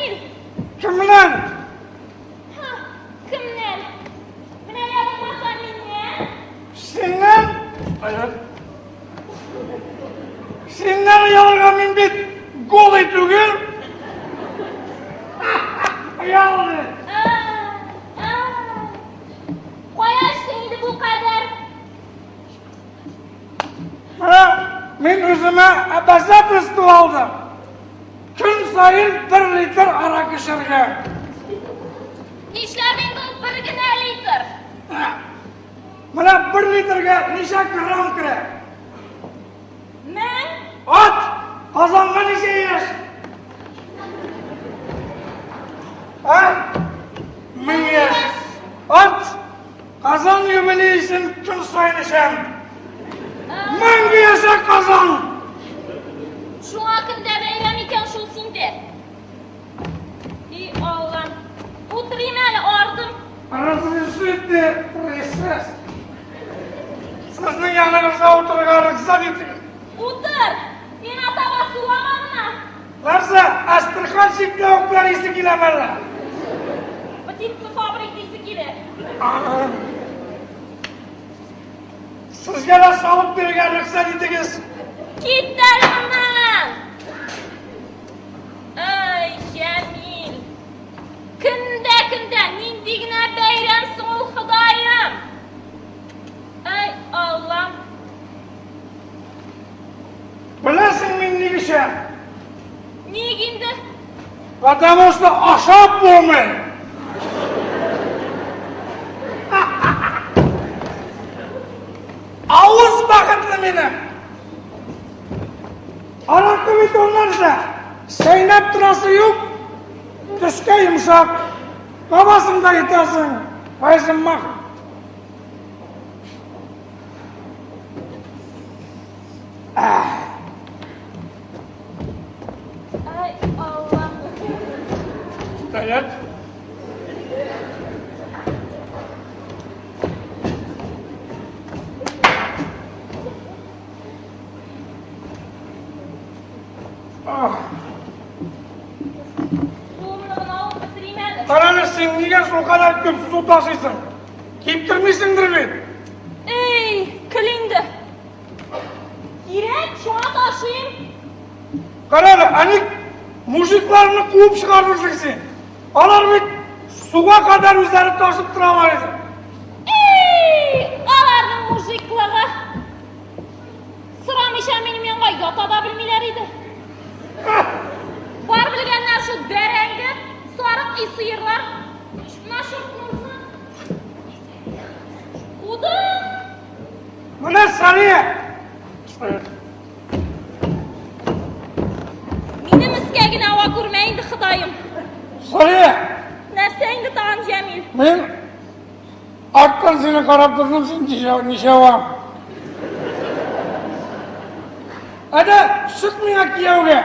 Җәмил. Кемнән? Ха, кемнән? Менә я булмаса миннән. Синнән? Айрат. Синнән оялырга мин бит голый түгел. Оялды. Кая эчтең инде бу кадәр? Менә мин үземә обязательство алдым. Көн саен бер литр аракы эчәргә. Нишләп инде ул бер генә литр? Менә бер литрга ничә грамм керә? 1000. Ат! Казанга ничә яшь? А? 1000 яшь. Ат! Казан юбилей өчен көн саен эчәм. Мәңге яшә Казан! Шуңа көндә бәйрәм икән шул синдә. И Аллам. Утырыйм әле, ардым. Разрешите присесть. Сезнең яныгызга утырырга рөхсәт итегез. Утыр! Миңа таба сулама гына. Нәрсә, Әстерхан чикләвекләр исе киләме әллә? Птицефабрик исе килә. Сезгә дә салып бирергә рөхсәт итегез. Кит әле моннан! Ай, Җәмил! Көндә-көндә нинди генә бәйрәм соң ул, Ходаем! Ай, Аллам! Беләсең мин ник эчәм? Ник инде? Потому что ашап булмый. Авыз бәхетле минем. Аракы бит ул нәрсә? Чәйнәп торасы юк. Төшкә йомшак. Табасың да йотасың. Кайсын мах. Ай, Аллам. Стоять. Суымны гына алып бетерим әле. Карале, син нигә шулкадәр күп су ташыйсың? Киптермисеңдер бит? Эй, көл инде. Кирәк, шуңа ташыйм. Карале, ә ник мужикларны куып чыгарырсың син? Алар бит суга кадәр үзләре ташып торалар иде. Эй, аларның мужиклыгы. Сорамыйча минем янга ята да белмиләр иде. Бар белгәннәр шул бәрәңге, сарык и сыерлар. На шорт Кудым. Менә Сания. Минем өскә генә ава күрмә инде, Ходаем. Сания. Нәрсә инде тагын, Җәмил? Мин Арттан сине карап тордым, син ничәва. Әдә, чык миңа кияүгә.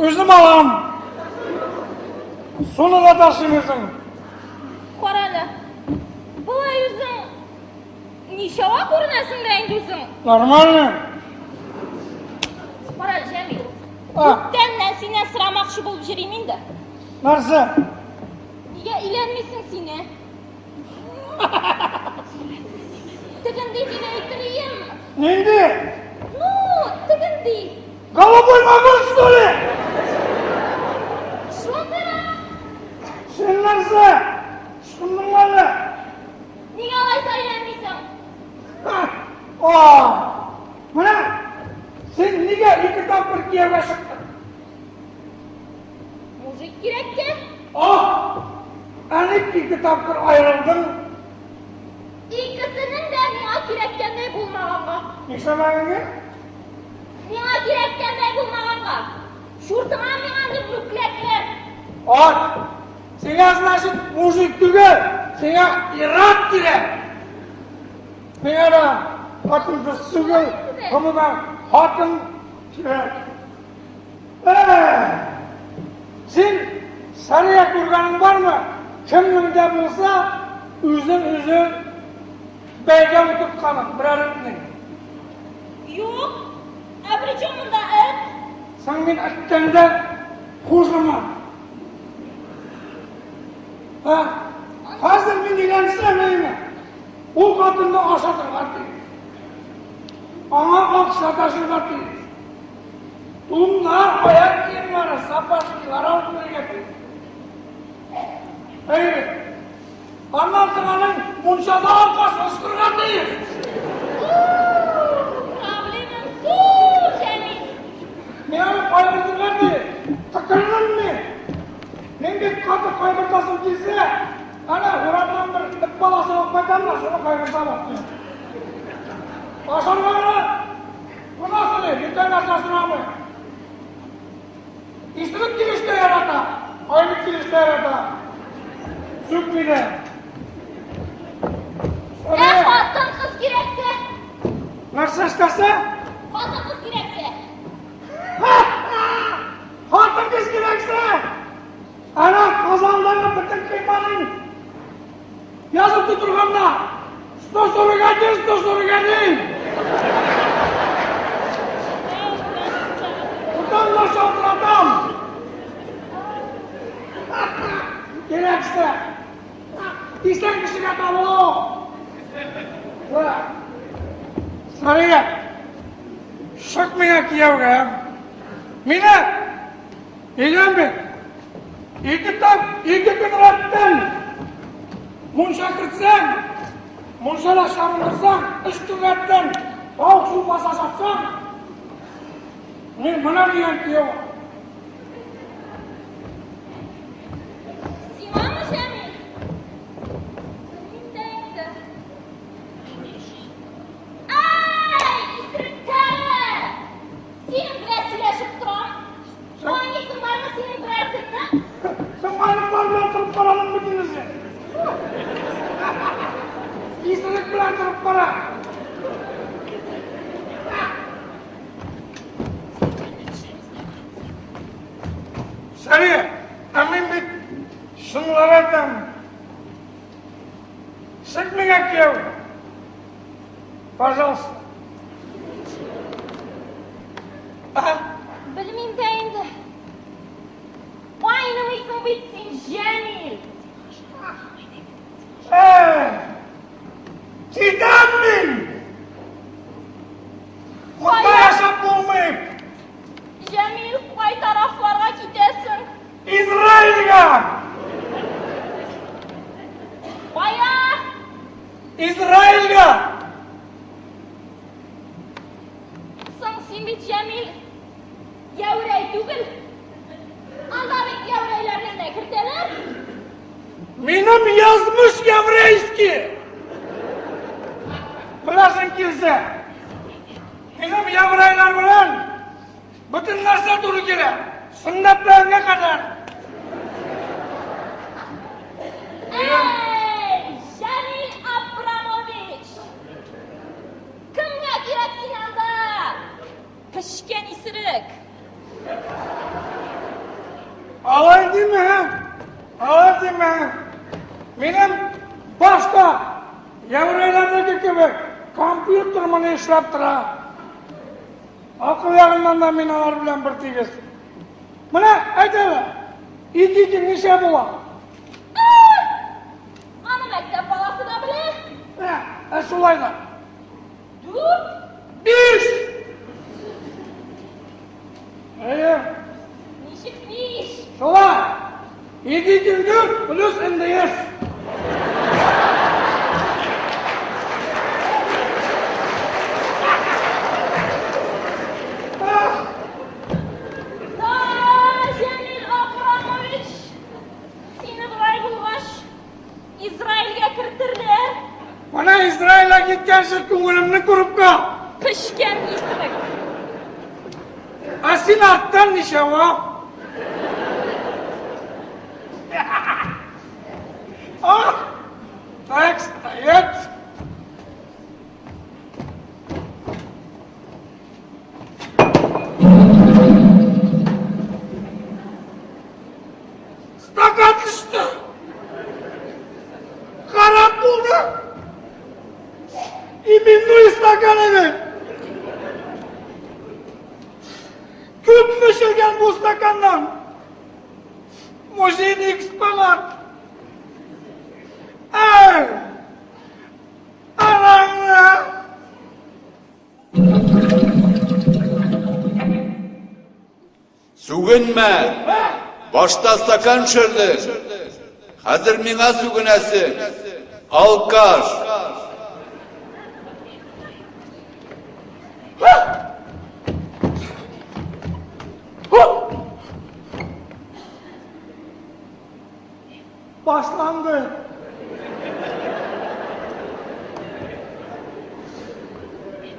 Үзем алам. Суны да ташыйм үзең. Карале. Болай үзең ничәва күренәсең дә инде үзең. Нормально. Карале, Җәмил. Күптәннән синнән сорамакчы булып йөрим инде. Нәрсә? Нигә өйләнмисең син, ә? Тегенди дип әйтерием. Нинди? Ну, тегенди. Голубой вагон, что ли? Шундыйрак. Син нәрсә? Шуның әле. Нигә алайса өйләнмисең? О! Менә син нигә ике тапкыр кияүгә чыктың? Мужик кирәккә? Ах! Ә ник ике тапкыр аерылдың? Икесенең дә миңа кирәккәндәй булмаганга. Нишләмәгәнгә? Миңа кирәккәндәй булмаганга. Чуртыңа миңа андый мүкләкләр. Ат! Сиңа, значит, мужик түгел, сиңа ир-ат кирәк. Миңа да хатын-кыз түгел, гомумән, хатын кирәк. Син Сәрия күргәнең бармы? Кемнең дә булса үзен үзе бәйгә утыртканын, берәр этнең. Юк. Ә при чем монда эт? Соң мин әйткәндә. Хужымы? Ә? Хәзер мин өйләнсәм, әйме? Ул хатынны ашатырга тиеш. Аңа акча ташырга тиеш. Туннар, аяк киемнәре, сапожкилар алып бирергә тиеш. Әйе. Аннан соң аның мунчада аркасын ышкырга тиеш. Проблемам зур, Җәмил. Мин аны кайгыртырга тиеш. Тыкырыным мин. Мин бит каты кайгыртасым килсә, әнә урамнан бер эт баласы алып кайтам да, шуны кайгырта башлыйм. Ашарга гына гына сорый, бүтән нәрсә сорамый. Исерек килеш тә ярата, айнык килеш тә ярата. Сүкми дә. Ә хатын-кыз кирәксә? Нәрсә эшләсә? Хатын-кыз кирәксә? Хатын-кыз кирәксә? Әнә Казандагы бөтен кыйманың язып тутырганнар. 141, 141. Тотам да шалтыратам. Кирәксә. Исән кешегә табылу. Сария, чык миңа кияүгә. Мине өйлән бит. Ике тап, ике көн рәттән мунча кертсәң, мунчада чабындырсаң, өч көн рәттән тавык шулпасы ашатсаң, мин менә дигән кияү. Сиңамы, Җәмил? Белмим дә инде. Ай, исерек! Синең белән сөйләшеп торам. Айныйсың бармы синең берәр көнне? Син айныклар белән торып карадың бит инде син. Исерек белән торып кара. Сәри, ә мин бит чынлап әйтәм. Чык миңа кияү. Пожалуйста. А? Белмим дә инде. Айнымыйсың бит син, Җәмил. Э, китәм мин! Монда яшәп булмый! Җәмил, кай тарафларга китәсең? Израильгә! Кая? Израильгә! Соң син бит, Җәмил, яүрәй түгел. Анда бит яүрәйләрне дә кертәләр. Минем язмыш еврейский! Беләсең килсә, минем еврейлар белән бөтен нәрсә туры килә. Сөннәтләргә кадәр. Эй, Җәмил Абрамович! Кемгә кирәк син анда? Пешкән исерек. Алай димә, алай димә. Минем башта еврейлардагы кебек компьютер моны эшләп тора. Акыл ягыннан да мин алар белән бер тигез. Менә әйт әле, ике ике ничә була? Аны мәктәп баласы да белә. Ә, ә шулай да. 4. 5. Әйе. Ничек 5? Шулай. Ике ике дүрт плюс НДС. Да, Җәмил Абрамович, сине болай булгач, Израильгә кертерләр. Менә Израильгә киткәнче күңелемне күреп кал. Пешкән исерек. Ә син арттан ничәва? А? Так, стоять. Стакан төште. Харап булды. Именной стакан иде. Күпме эчелгән бу стаканнан? Музейный экспонат. Ай! Анаңны! Сүгенмә! Башта стакан төшердең. Хәзер миңа сүгенәсең. Алкаш! Башланды.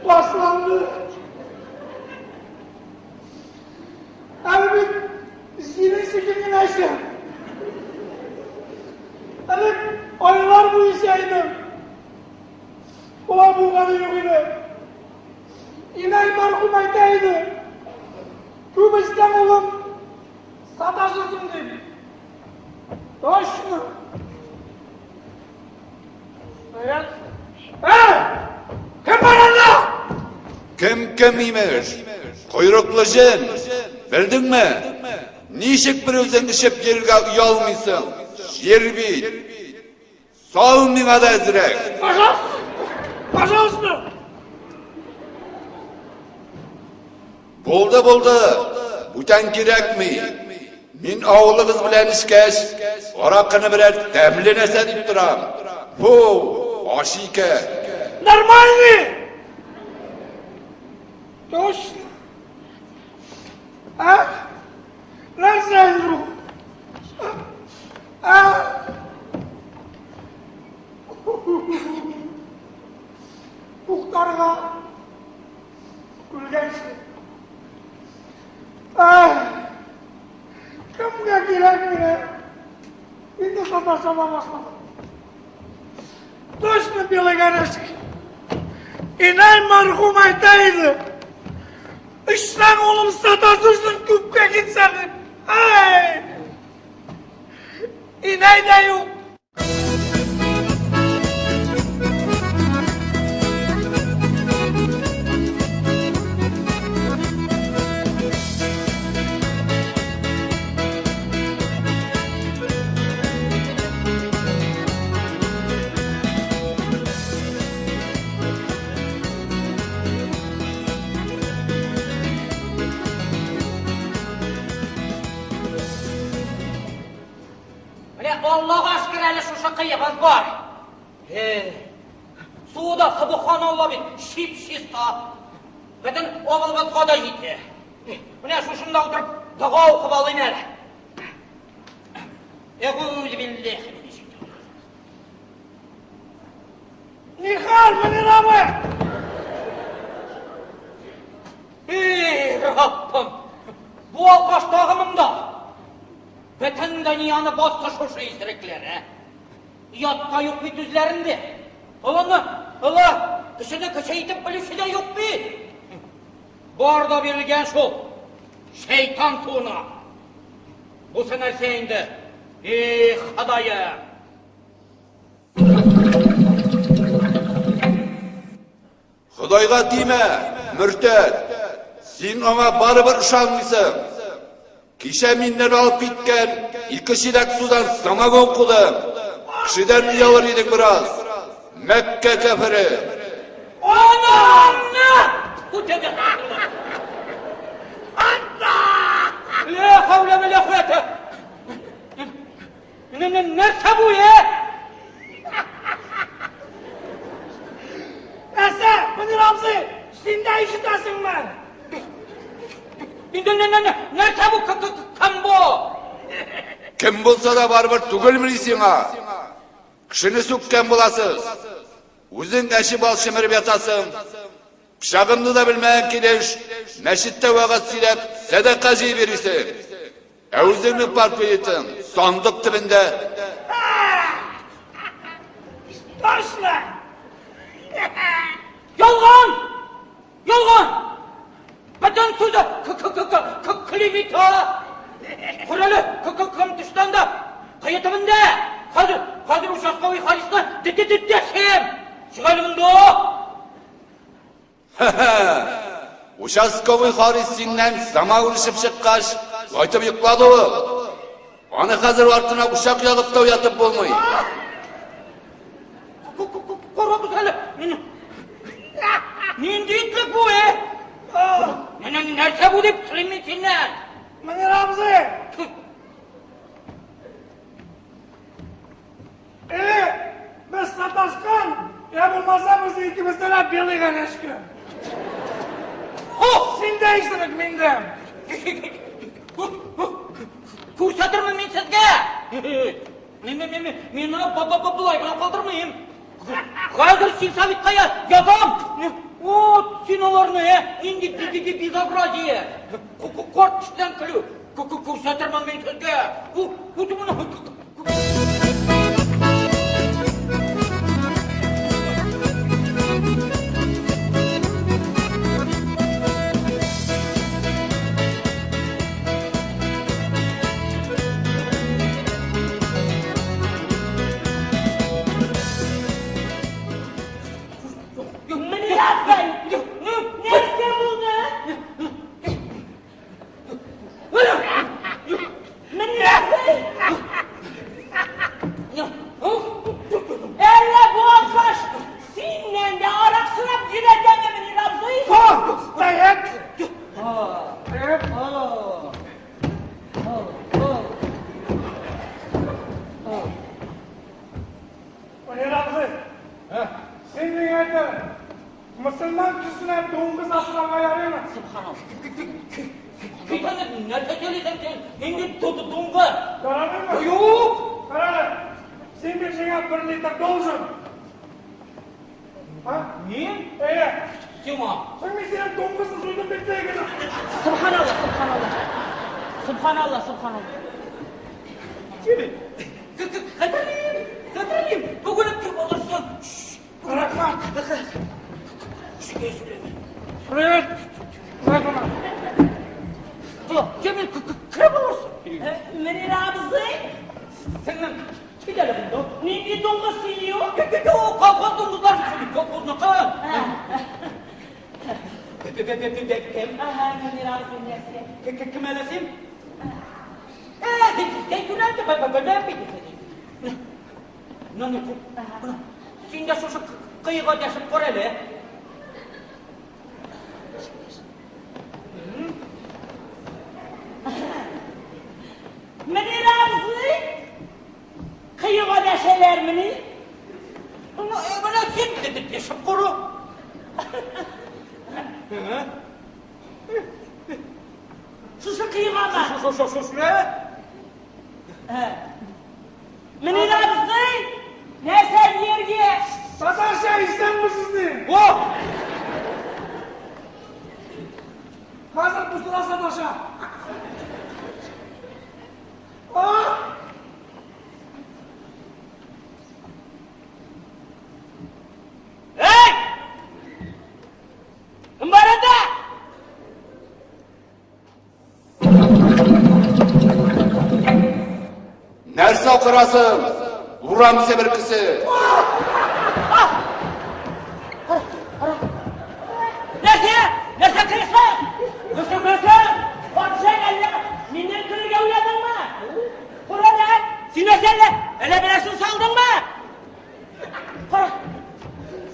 Башланды. Әле бит синең шикелле генә эчәм. Әле айлар буе эчә идем. Болай булганы юк иде. Инәй мәрхүм әйтә иде. Күп эчсәң, улым, саташырсың дип. Точно. Ә! Кем бар анда? Кем кем имеш? Койрыклы җен. Белдеңме? Ничек бер үзең эчеп йөрергә оялмыйсың? Җир бит. Сал миңа да әзрәк. Пожалуйста! Пожалуйста! Булды, булды. Бүтән кирәкми. Мин авылыгыз белән эчкәч, аракыны берәр тәмле нәрсә дип торам. Фу, ачы икән. Нормальный! Точно. А? Нәрсә инде бу? А? Туктарга Үлгәнче. Ай! Кемгә кирәк менә? Инде саташа да башладым. Точно белый горошек. Инәй мәрхүм әйтә иде. Эчсәң, улым, саташырсың, күпкә китсә дип. Ай! Инәй дә юк. Менә Аллага шөкер әле шушы кыегыз бар. Э, суы да субханалла бит, чип-чиста. Бөтен авылыбызга да җитә. Менә шушында утырып дога укып алыйм әле. Әгүзү билләһи минәш Нихәл, Мөнир абый? Эй, Раббым! Бу алкаш тагы монда. Бөтен дөньяны басты шушы исерекләр, ә? Оят та юк бит үзләрендә. Олыны, олы, кешене кеше итеп белүче дә юк бит. Бар да бирелгән шул шәйтан суына. Бусы нәрсә инде? Эх, Ходаем! Ходайга тимә, мөртәт! Син аңа барыбер ышанмыйсың. Кичә миннән алып киткән ике чиләк судан самогон кудың. Кешедән оялыр идең бераз. Мәккә кәфере! Анаңны! Лә хәүлә вә лә куәтә! Нәрсә бу, е? Нәрсә, Мөнир абзый, син дә ишетәсеңме? Нәрсә бу, кем бу? Кем булса да барыбер түгелмени сиңа? Кешене сүккән буласыз. Үзең әче бал чемереп ятасың. Пычагымны да белмәгән килеш, мәчеттә вәгазь сөйләп, сәдака җыеп йөрисең. Ә үзеңнең портфелетың сандык төбендә. Ташла! Ялган! Ялган! Бөтен сүзе клевета! Күр әле, кем төштән дә, кыя төбендә! Хәзер, хәзер участковый Харисны дәшим! Чык әле монда! Ха-ха! Участковый Харис синнән самавыр эчеп чыккач, кайтып йоклады ул. Аны хәзер артына учак ягып та уятып булмый. Карагыз әле. Нинди итлек бу, э? Нәрсә бу дип сорыйм мин синнән. Мөнир абзый! Или без саташкан, я булмаса без икебездә дә белый горячка. Син дә исерек, мин дә. Күрсәтермен мин сезгә. Мин мин мин мин моны болай гына калдырмыйм. Хәзер сельсоветка язам. Вот син аларны, э, нинди безобразие. Карт кешедән көлү. Күрсәтермен мин сезгә. Мөнир абзый, нәрсә булды? Мөнир абзый! Әллә бу алкаш синнән дә арак сорап йөрәтәме, Мөнир абзый? Стоять! Стоять! Мөнир абзый, син миңа әйт, мөселман кешесенә дуңгыз асрарга ярыймы? Китәне нәрсә сөйлисең син? Нинди дуңгыз? Ярамыймы? Юк! Кара әле, син бит миңа бер литр должен. А? Мин? Әйе. Сиңа. Соң мин синең дуңгызны суйдым бит генә. Субханалла, субханалла. Субханалла, субханалла. Хәтерлим, хәтерлим. Бүген кем алырсың? Рәхмәт. Кешегә сөйләмә. Привет. Рәхмәт. Җәмил, кем алырсың? Мөнир абзый, Сеңлем, кил әле монда. нинди дуңгыз сөйли ул? Юк, колхоз дуңгызлар колхозныкы. Кем? Ага, Мөнир абзый нәрсә? Кем әле син? Зәйтүнә, бит. Ну, син дә шушы кыйга дәшеп кара әле. Мөнир абзый, кыйга дәшәләрмени? Менә син дә дәшеп кара. Шушы кыйгамы? Шушы. Мөнир абзый, нәрсә дияргә? Татарча исәнмесез ни? О! Хәзер бусыра саташа. А? Эй! Кем бар анда? Нәрсә акырасың? Урам себеркесе. Нәрсә? Нәрсә көләсең? Нәрсә көләсең? Патша әллә миннән көлергә уйладыңмы? Кара әле, Син нәрсә әллә? Әллә берәрсен салдыңмы? Кара.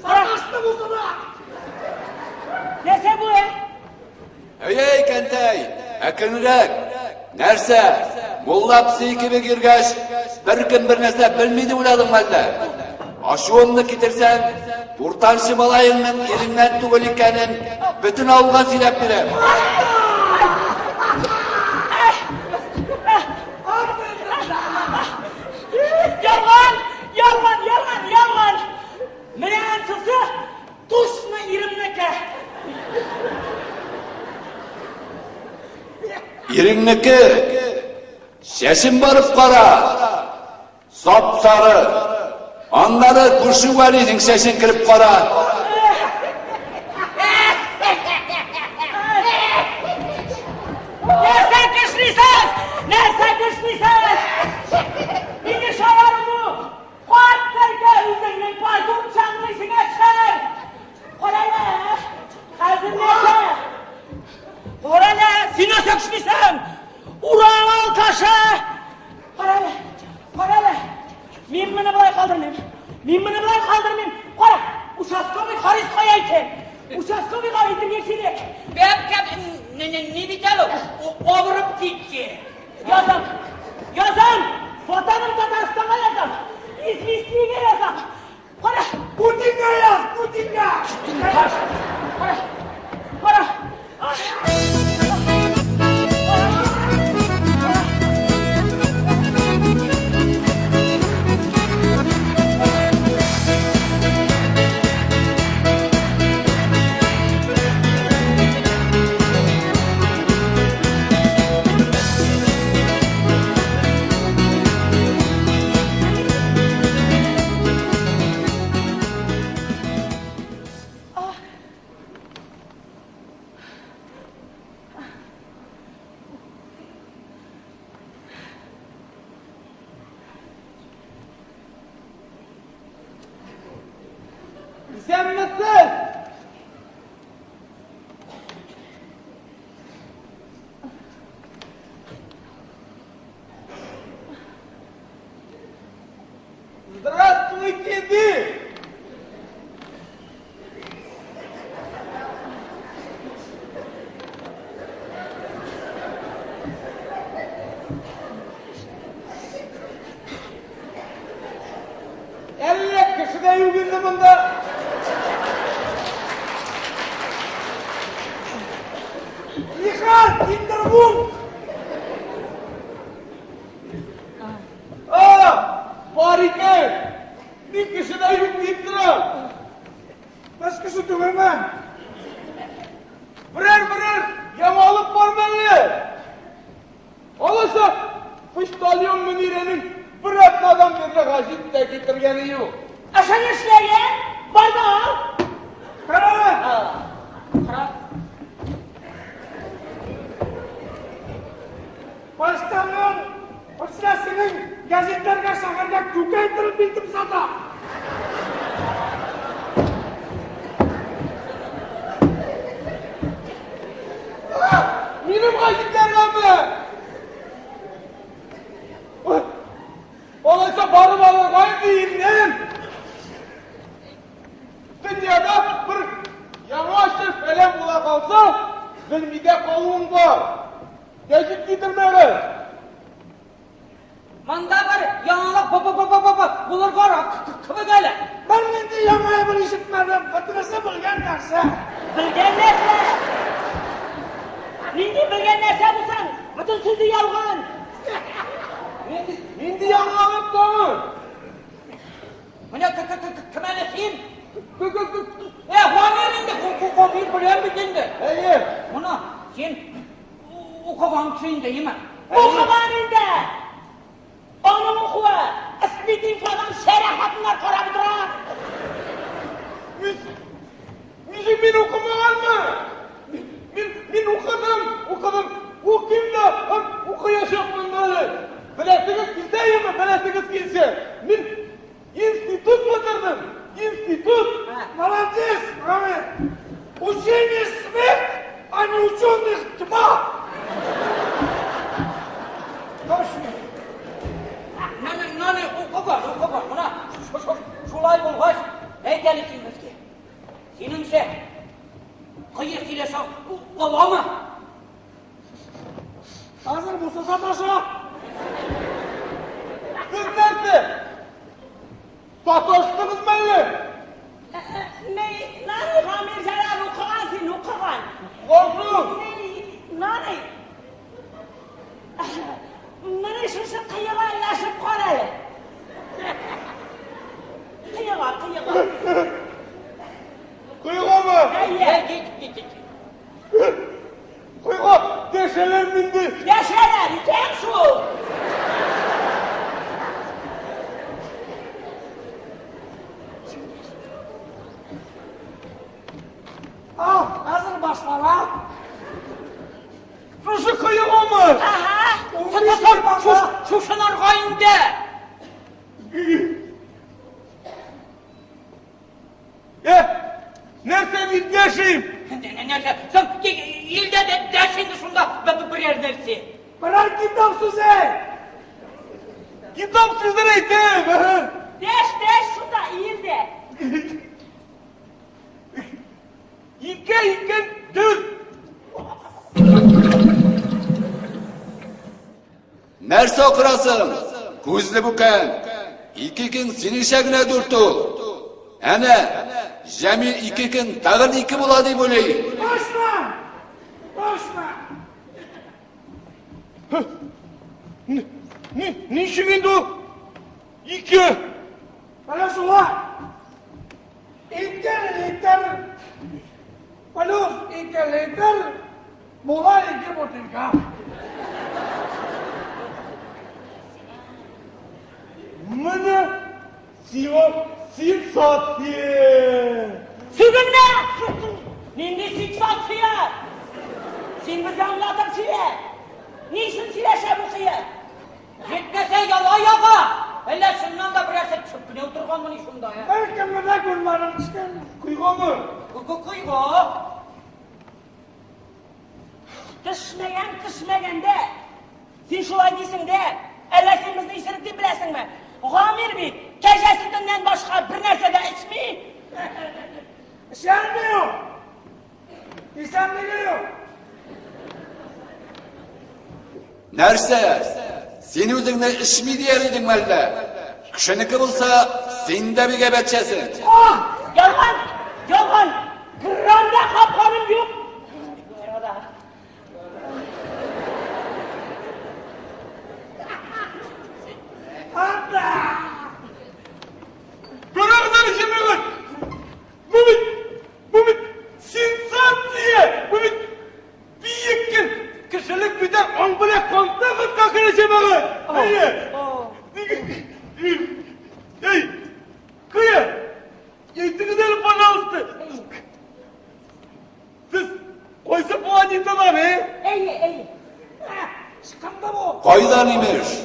Саташты бусыра. Нәрсә бу, ә? Әй, кәнтәй, әкренрәк. Нәрсә? Мулла песи кебек йөргәч, беркем бер нәрсә белми дип уйладыңмы әллә? Ачуымны китерсәң, уртанчы малаеңның иреңнән түгел икәнен бөтен авылга сөйләп бирәм. Ялган! Ялган, ялган, ялган! Менә анысы точно иремнеке. Иреңнеке. Чәчен барып кара. Сап-сары. Аннары күрше Вәлинең чәчен кереп кара. Нәрсә кешнисез? Нәрсә кешнисез? Нинди шаяру бу? Карт тәркә үзеңнең пардончаңны исеңә төшер. Кара әле, хәзер нәрсә? Кара әле, син нәрсә кешнисең? Урам алкашы! Кара әле, кара әле. Мин моны болай калдырмыйм. Мин моны болай калдырмыйм. Кара, участковый Харис кая икән? Участковыйга әйтергә кирәк. Бәбкәм, ни бит әле, авырып китте. Язам, язам, Ватаным Татарстанга язам, Известиягә язам. Кара, Путинга яз, Путинга! Кара, кара. Исәнмесез! Здравствуйте, ди! Әллә кеше дә юк инде монда. Михаил Киндербунг! А, бар икән! Мин кеше дә юк дип торам. Без кеше түгелме? Берәр-берәр яңалык бармы әллә? Алайса, почтальон Мөнирәнең бер атнадан бирле гәҗит тә китергәне юк. Эшен эшләгән, бар да ал. Кара! Кара. Почтальон почтасының гәзитләргә шәһәргә күкәй торып илтеп сата. Минем гәзитләргәме? Алайса барып алырга инде иннән. Дөньяда бер яңа чир фәлән була калса, белми дә калуың бар. Гәзит китермәгез. Монда бер яңалык бу бу бу бу бу булырга кебек әле. Бернинди яңа әйбер ишетмәдем, бөтенесе белгән нәрсә. Белгән нәрсә? Нинди белгән нәрсә булсаң, бөтен сүзе ялган. Нинди, нинди яңалык тагын? Менә кем әле син? Ә, Гамир инде, Гамир беләм бит инде. Әйе. Моны син укыган кеше инде, әйеме? Укыган инде. Аның укуы Спидинфодан шәрә хатыннар карап утыра. Ничек мин укымаганмы? Мин, мин укыдым, укыдым. Укыйм да, һәм укыячакмын да әле. Беләсегез килсә, әйеме, беләсегез килсә. Мин институт бетердем. Институт. Молодец, Гамир. Учение свет, а не ученых тьма. Точно. Наны, наны, укыган, укыган. Менә шулай булгач, әйт әле син безгә. Синеңчә, кыек сөйләшә аламы? Хәзер булса саташа. Сез нәрсә? Саташтыгызмы әллә? Не, наны, Гамир Җәлал, укыган син, укыган. Гафу. Наны. Менә шушы кыега іләшеп кара әле. Кыега, кыега. Коегамы? Әйе. Кит, кит, кит. Коега дәшәләр инде. Яшәләр икән шул. Ал, хәзер башлана. Шушы коегамы? Ага. Шушынарга инде. Э, нәрсә дип дәшим? Нәрсә? Соң, илдә дә дәш инде шунда берәр нәрсә. Берәр китап сүзе. Китап сүзләре әйтәм. Дәш, дәш шунда, иел дә. Ике, ике, дүрт. Нәрсә акырасың? Күзле бүкән. Ике көн синеңчә генә дүрт ул. Әнә, Җәмил ике көн тагын ике була дип уйлый. Точно! Точно! Ничек инде ул? Ике. Менә шулай. Ике литр плюс ике литр була ике бутылка. Менә сиңа сенсация! Сүгенмә! Нинди сенсация? Син безгә аңлатып сөйлә. Ни өчен сөйләшә бу кыен? Җитмәсә яла яга! Әллә чыннан да берәрсе төшеп кенә утырганмыни шунда, ә? Беркемне дә күрмәдем төшкән. Койгамы? Койга! Төшмәгән, төшмәгәндә. Син шулай дисең дә, әллә син безне исерек дип беләсеңме? Гамир бит кәҗә сөтеннән башка бер нәрсә дә эчми. Эчәрме юк? Исәнлеге юк. Нәрсә? Син үзеңне эчми дияр идеңме әллә? Кешенеке булса, син дә бик әйбәт эчәсең. Ах, ялган, ялган. Грамм да капканым юк. Ата! Күрәгез әле, җәмәгать! Бу бит, бу бит сенсация! Бу бит бөек көн! Кешелек бүтән аң белән контактка керә, җәмәгать! Әйе! Эй, кая? Әйтегез әле, пожалуйста! Сез кайсы планетадан, э? Әйе, әйе. Чыкканда бу. Кайдан имеш?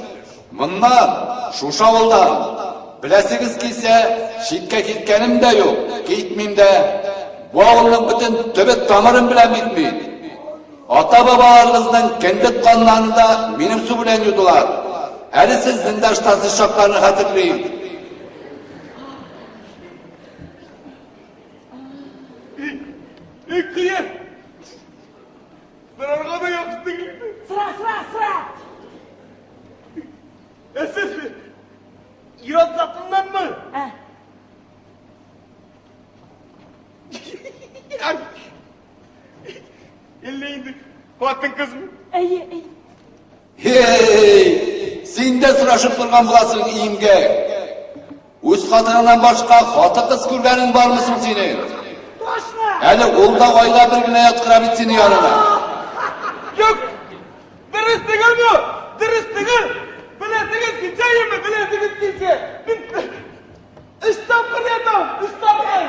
Моннан, шушы авылдан. Беләсегез килсә, читкә киткәнем дә юк, китмим дә. Бу авылның бөтен төбе тамырын беләм бит мин. Ата-бабаларыгызның кендек каннарын да минем су белән юдылар. Әле сезнең дә ыштансыз чакларны хәтерлим. Эй, кыя! Сорарга да яхшы түгел. Сора, сора, сора. Ә сез ир-ат затыннанмы? Ә. Әллә инде хатын-кызмы? Әйе, әйе. Һей! Син дә сорашып торган буласың, имгәк. Үз хатыныңнан башка хатын-кыз күргәнең бармы соң синең? Точно! Әле ул да айда бер генә яткыра бит сине янына. Юк! Дөрес түгел бу! Дөрес түгел! Беләсегез килсә, яме, беләсегез килсә. Мин өч тапкыр ятам, өч тапкыр.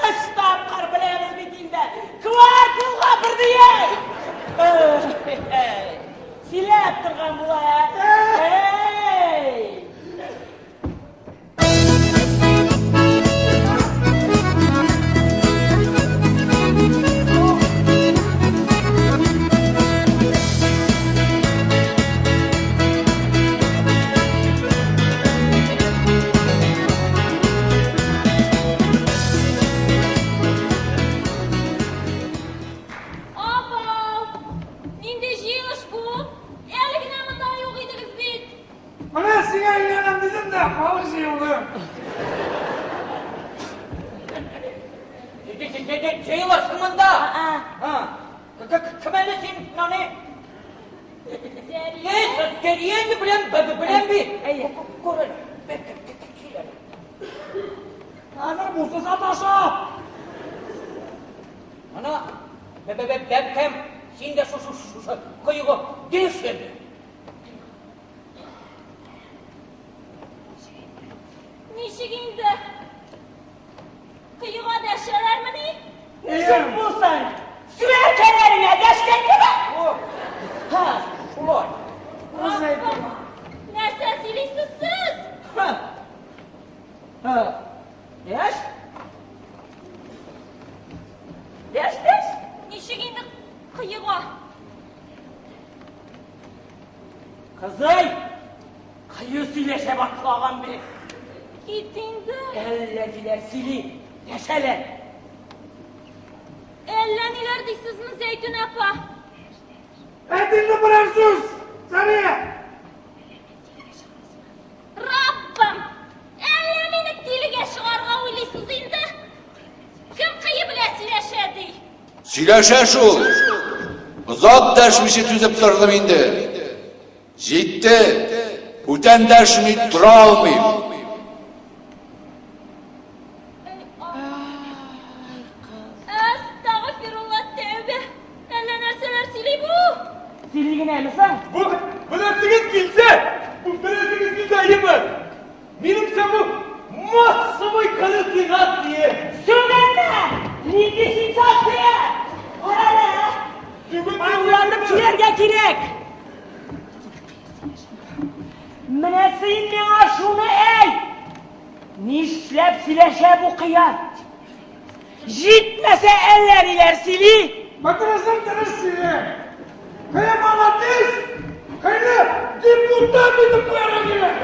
Өч тапкыр беләбез бит инде. Кварталга бер дияй. Сөйләп торган була. Эй! Апау! Нинди җыелыш бу? Әле генә монда юк идегез бит. Менә сиңа өйләнәм дидем дә, халык җыелды. Җыелырсың монда. А, Кем әле син, нани? Зәрия. Эй, Зәрия инде беләм, беләм бит. Әйе. Күрел. Хәзер бусы саташа. Ана, бәбкәм, син дә шушы шушы коега дишен. Ничек инде? Коега дәшәләрмени? Ничек булсын? Сүрәкәләреңә дәшкән кебек. Ха, шулай. Үз әйтте. Нәрсә сөйлисез сез? Ха. Ха. Дәш? Дәш, дәш. Ничек инде коега? Кызый, кыю сөйләшә башлаган бит. Кит инде. Әллә ниләр сөйли, яшәләр. Әллә ниләр дисезме, Зәйтүн апа? Әйт инде берәр сүз, Сәрия! Раббым! Әллә мине тилегә чыгарга уйлыйсыз инде? Кем кые белән сөйләшә ди? Сөйләшә шул. Озак дәшмичә түзеп тордым инде. Җитте. Бүтән дәшми тора алмыйм. Әстәгъфирулла, тәүбә. Әллә нәрсәләр сөйли бу. Сөйли генәме соң? Бу беләсегез килсә, бу беләсегез килсә, әйеме? Минемчә бу массовый галлюцинация. Сүгенмә! Нинди сенсация! Кара әле! Аңлатып сөйләргә кирәк. Менә син миңа шуны әйт! Нишләп сөйләшә бу кыяр? Җитмәсә әллә ниләр сөйли. Бөтенесен дөрес сөйли. Кыя молодец! Кыйны депутат итеп куярга кирәк.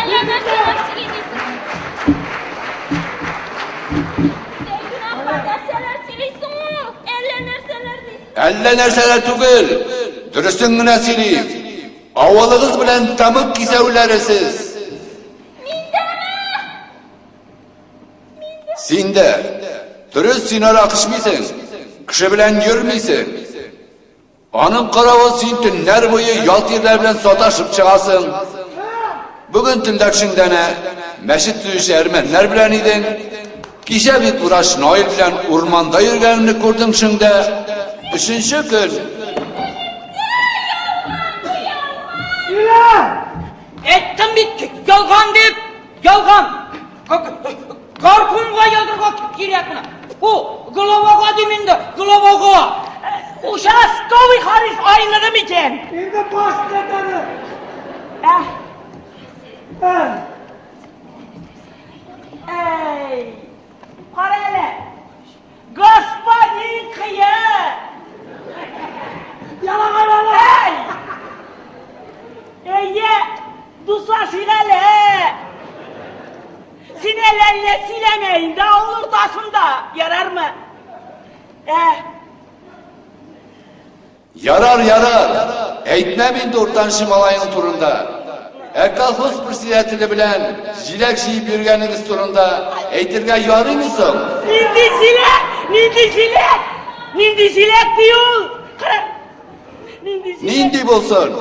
Әллә нәрсәләр сөйли дисез. Зәйтүн апа, нәрсәләр сөйлисең ул? Әллә нәрсәләр дисең. Әллә нәрсәләр түгел, дөресен генә сөйлим. Авылыгыз белән тәмуг кисәүләре сез. Миндәме? Син дә. Дөрес, син аракы эчмисең, кеше белән йөрмисең. Аның каравы син төннәр буе ят ирләр белән саташып чыгасың. Бүген төнлә төшеңдә әнә мәчет төзүче әрмәннәр белән идең. Кичә бит врач Наил белән урманда йөргәнеңне күрдең төшеңдә. Өченче көн. Сөйлә! Әйттем бит, ялган дип, ялган. Горкомга язырга кирәк моны. Бу главага дим инде, главага. Участковый Харис айныды микән? Инде баш кәтәре. Ә? Әй, кара әле. Господин кыя. Ялагай бала. Әй! Әйе, дуслашыйк әле. Син әллә ниләр сөйләмә инде авыл уртасында, ярармы? Ә, Ярар, ярар. Әйтмәм инде уртанчы малаең турында. Ә колхоз председателе белән җиләк җыеп йөргәнегез турында әйтергә ярыймы соң? Нинди җиләк? Нинди җиләк? Нинди җиләк ди ул? Кара. Нинди җиләк? Нинди булсын?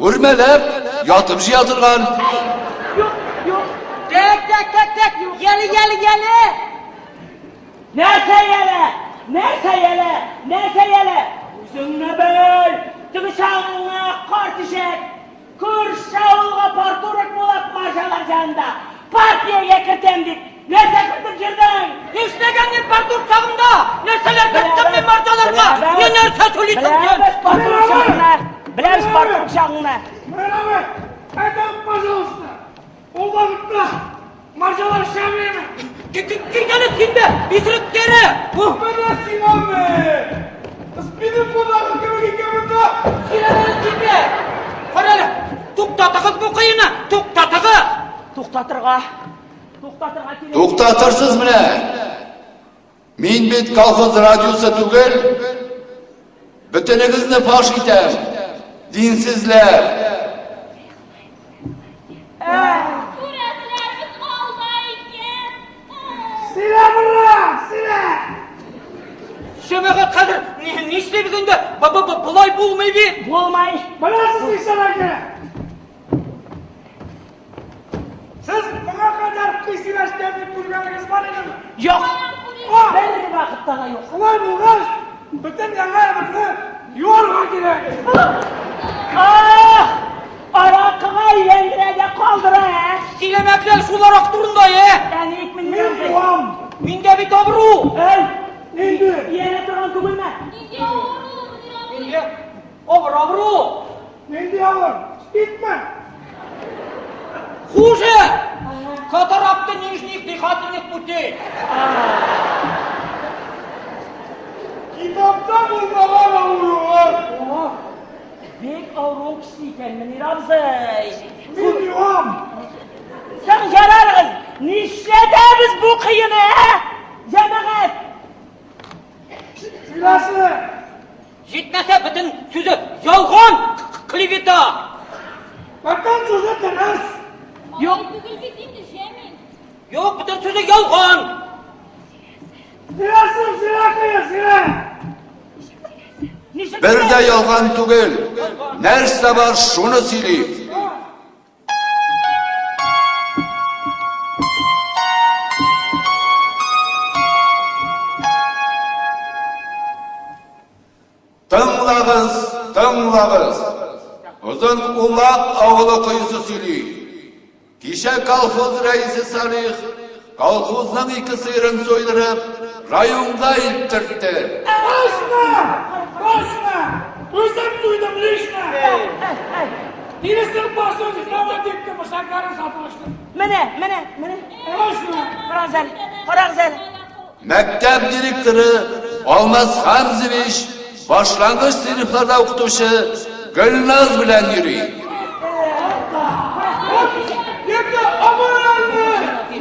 Үрмәләп, ятып җыя торган. Юк, юк. Так, так, так, так. Яле, яле, яле. Нәрсә яле? Нәрсә яле? Нәрсә яле? Үзеңне бел. Теге чагыңа кар тишек. Күрше авылга парторг булып маржалар янында. Партиягә кертәм дип. Нәрсә кертеп йөрдең? Нишләгән мин парторг чагымда? Нәрсәләр керттем мин маржаларга? Не нәрсә сөйлисең син? Беләбез парторг чагыңны. Беләбез парторг чагыңны. Мэрабай, әйтәм, пожалуйста. Ул вакытта маржалар шәбеме? Китәле син дә, исерекләре! Менә син аны! Спинем кунагы кебек икән монда! Сөйләмә син дә! Кара әле, туктатыгыз бу кыены, туктатыгыз! Туктатырга. Туктатырга кирәк. Туктатырсыз менә. Мин бит колхоз радиосы түгел. Бөтенегезне фаш итәм. Динсезләр. Күрәселәребез алда икән. Сөйлә, бра, сөйлә! Җәмәгать хәзер нишлибез инде? Болай булмый бит. Булмай. Беләсез нишләргә кирәк? Сез моңа кадәр кый сөйләшкәнне күргәнегез бар идеме? Юк. А! Бер вакытта да юк. Шулай булгач, бөтен яңа әйберне юарга кирәк. Ах! Аракыга әйләндерә дә калдыра, ә? Сөйләмәкләр шул арак турында, ә? Әни мин Мин юам. Миндә бит авыру. Әй! Нинди? Иярә торган түгелме? Нинди авыру, Мөнир абый? Миндә авыр авыру. Нинди авыр? Спидме? Хуже! Катаракта нижних дыхательных путей. Китапта булмаган авырулар! О, бик Авыруың көчле икән, Мөнир абзый. Мин юам. Соң ярарыгыз, нишләтәбез бу кыены, ә? Җәмәгать! Сөйләсе. Җитмәсә, бөтен сүзе ялган, клевета. Бөтен сүзе дөрес. Юк. Түгел бит инде, Җәмил. Юк, бөтен сүзе ялган. Сөйләсен, сөйлә кые, сөйлә. Бер дә ялган түгел. Нәрсә бар, шуны сөйли. Тыңлагыз, тыңлагыз. Озын Улак авылы коесы сөйли. Кичә колхоз рәисе Салих колхозның ике сыерын суйдырып, районга илттертте. Точно! Точно! Үзем суйдым лично! Тиресен басып, издавать иттем, мышакларын сатылышты. Менә, менә, менә. Точно! Карагыз әле, карагыз әле. Мәктәп директоры Алмаз Хамзевич башлангыч сыйныфларда укытучы Гөлназ белән йөри. Это аморально!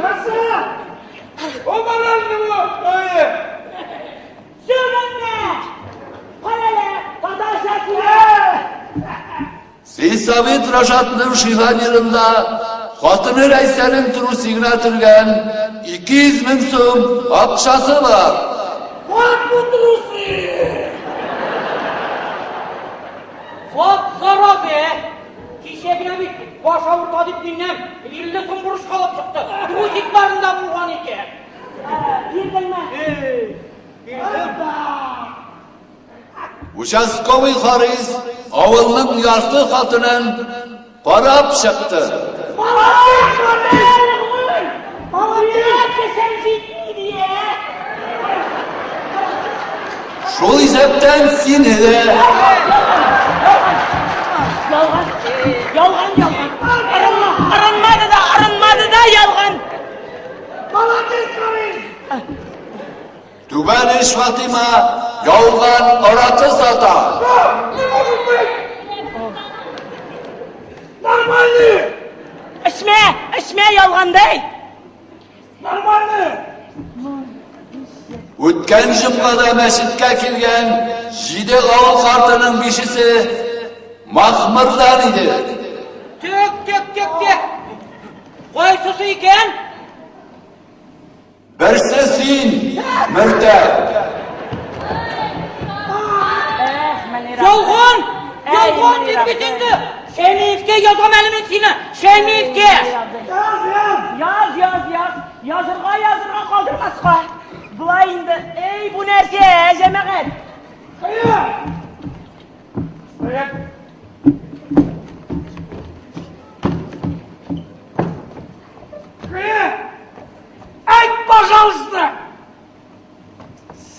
Нәрсә? Аморально бу! Әйе! Сүгенмә! Кара әле, татарча сөйлә! Сельсовет Рашатның шифонерында хатыны Рәйсәнең трусигына төргән 200 мең сум акчасы бар. Вот бу трусы! Вот зараза, ә! Кичә генә бит баш авырта дип миннән 50 сум бурычка алып чыкты. Трусикларында булган икән. Бирдеңме? Бирдем. Участковый Харис авылның ярты хатынын карап чыкты. Молодец, Харис! Молодец! Кешем җитми дия! Шул исәптән сине дә. Ялган, ялган, ялган. Арынма, арынмады да, арынмады да, ялган. Молодец, Харис! Түбән Иш Фатыйма ялган аракы сата. Не может быть! Нормальный! Эчмә, эчмә ялгандай. Нормальный! Үткән җомгада мәчеткә килгән җиде авыл картының бишесе махмырдан иде. Тек, тек, тек, тек. Кайсысы икән? Берсе син, Мөртәт. Эх, Мөнир абзый. Ялган! Әй, Ялган Мөнир дип бит абзый. инде. Шәймиевкә язам әле мин сине. Шәймиевкә! Мөнир абзый. Яз, яз! Яз, яз, яз. Язырга, язырга калдырмаска. Болай инде, эй, бу нәрсә, җәмәгать? Кыя! Стоять! Кыя! Әйт, пожалуйста!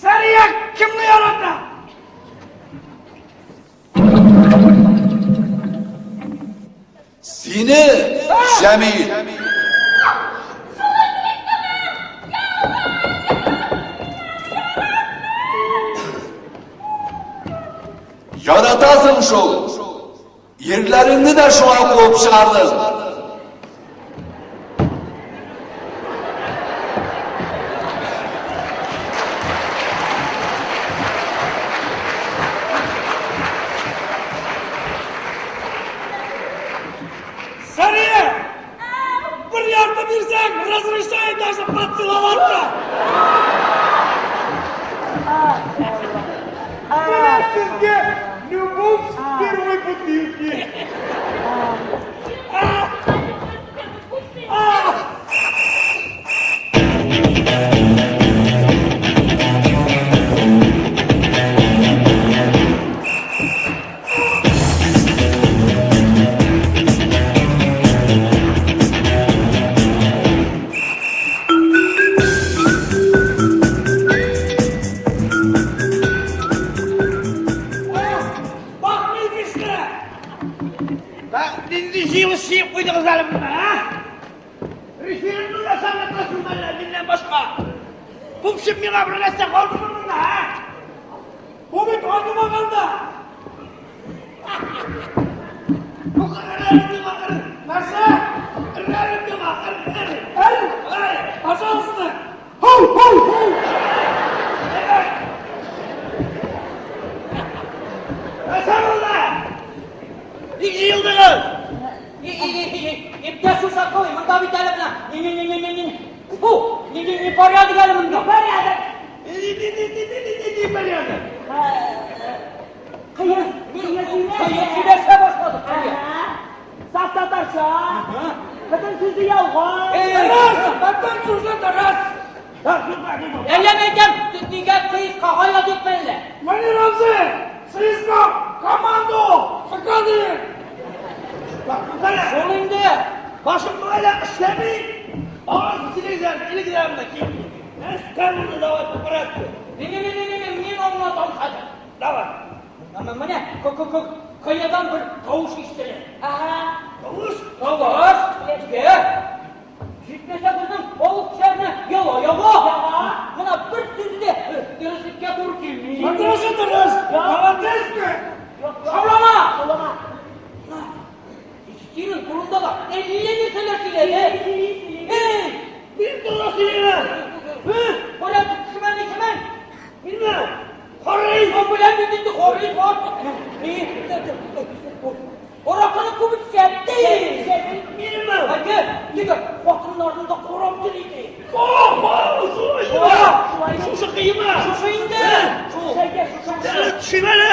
Сәрия кемне ярата? Сине, Җәмил. Яратасың шул. Ирләреңне дә шуңа куып чыгардың. Сәрия! Бер ярты бирсәң, разрешаю даже поцеловаться! Менә сезгә любовь с первой бутылки. Бакмый işte! Нинди җыелыш җыеп куйдыгыз әле монда, а? Референдум ясап ятасың әллә миннән башка. Күпчек миңа бер нәрсә калдымы монда, а? Бу бит айнымаган да! Конечно, кый, монда бит әле менә. Не не не не не не. Фу, не не не порядок әле монда. Порядок. Не не не не не не не порядок. Кыен, кыен Кыен сөйләшә башлады. Кыен. Саф татарча. Бөтен сүзе ялган. Дөрес, бөтен сүзе дөрес. Әллә мәйтәм, нигә ЦСКАга языйк әллә? Мөнир абзый, ЦСКА команда ул, ЦК диен. Шул инде. Башым болай да эшләми. Аңа телевизор, телеграммда килми. Нәрсә булды, давай по порядку. Не не не не не, мин аңлатам хәзер. Давай. Менә менә каядан бер тавыш ишетелә. Ага. Тавыш. Тавыш. Җитмәсә безнең авыл кешеләренә яла яга. Менә бер сүзе дә дөреслеккә туры килми. Дөресе дөрес. Молодец бе. Шаулама! Шаулама. Синең турында да әллә нәрсәләр сөйләде. Эй! Мин турында сөйләмә. Порядок төшмән исемен. Bilmem. Хоррей. О, беләм бит инде, хоррей бар. Аракыны күп эчәтте. Минме? Әйе, теге хатыннарны да карап йөри иде. О, шулай. Шушы кыйма. Шушы инде. Шул. Төшим әле.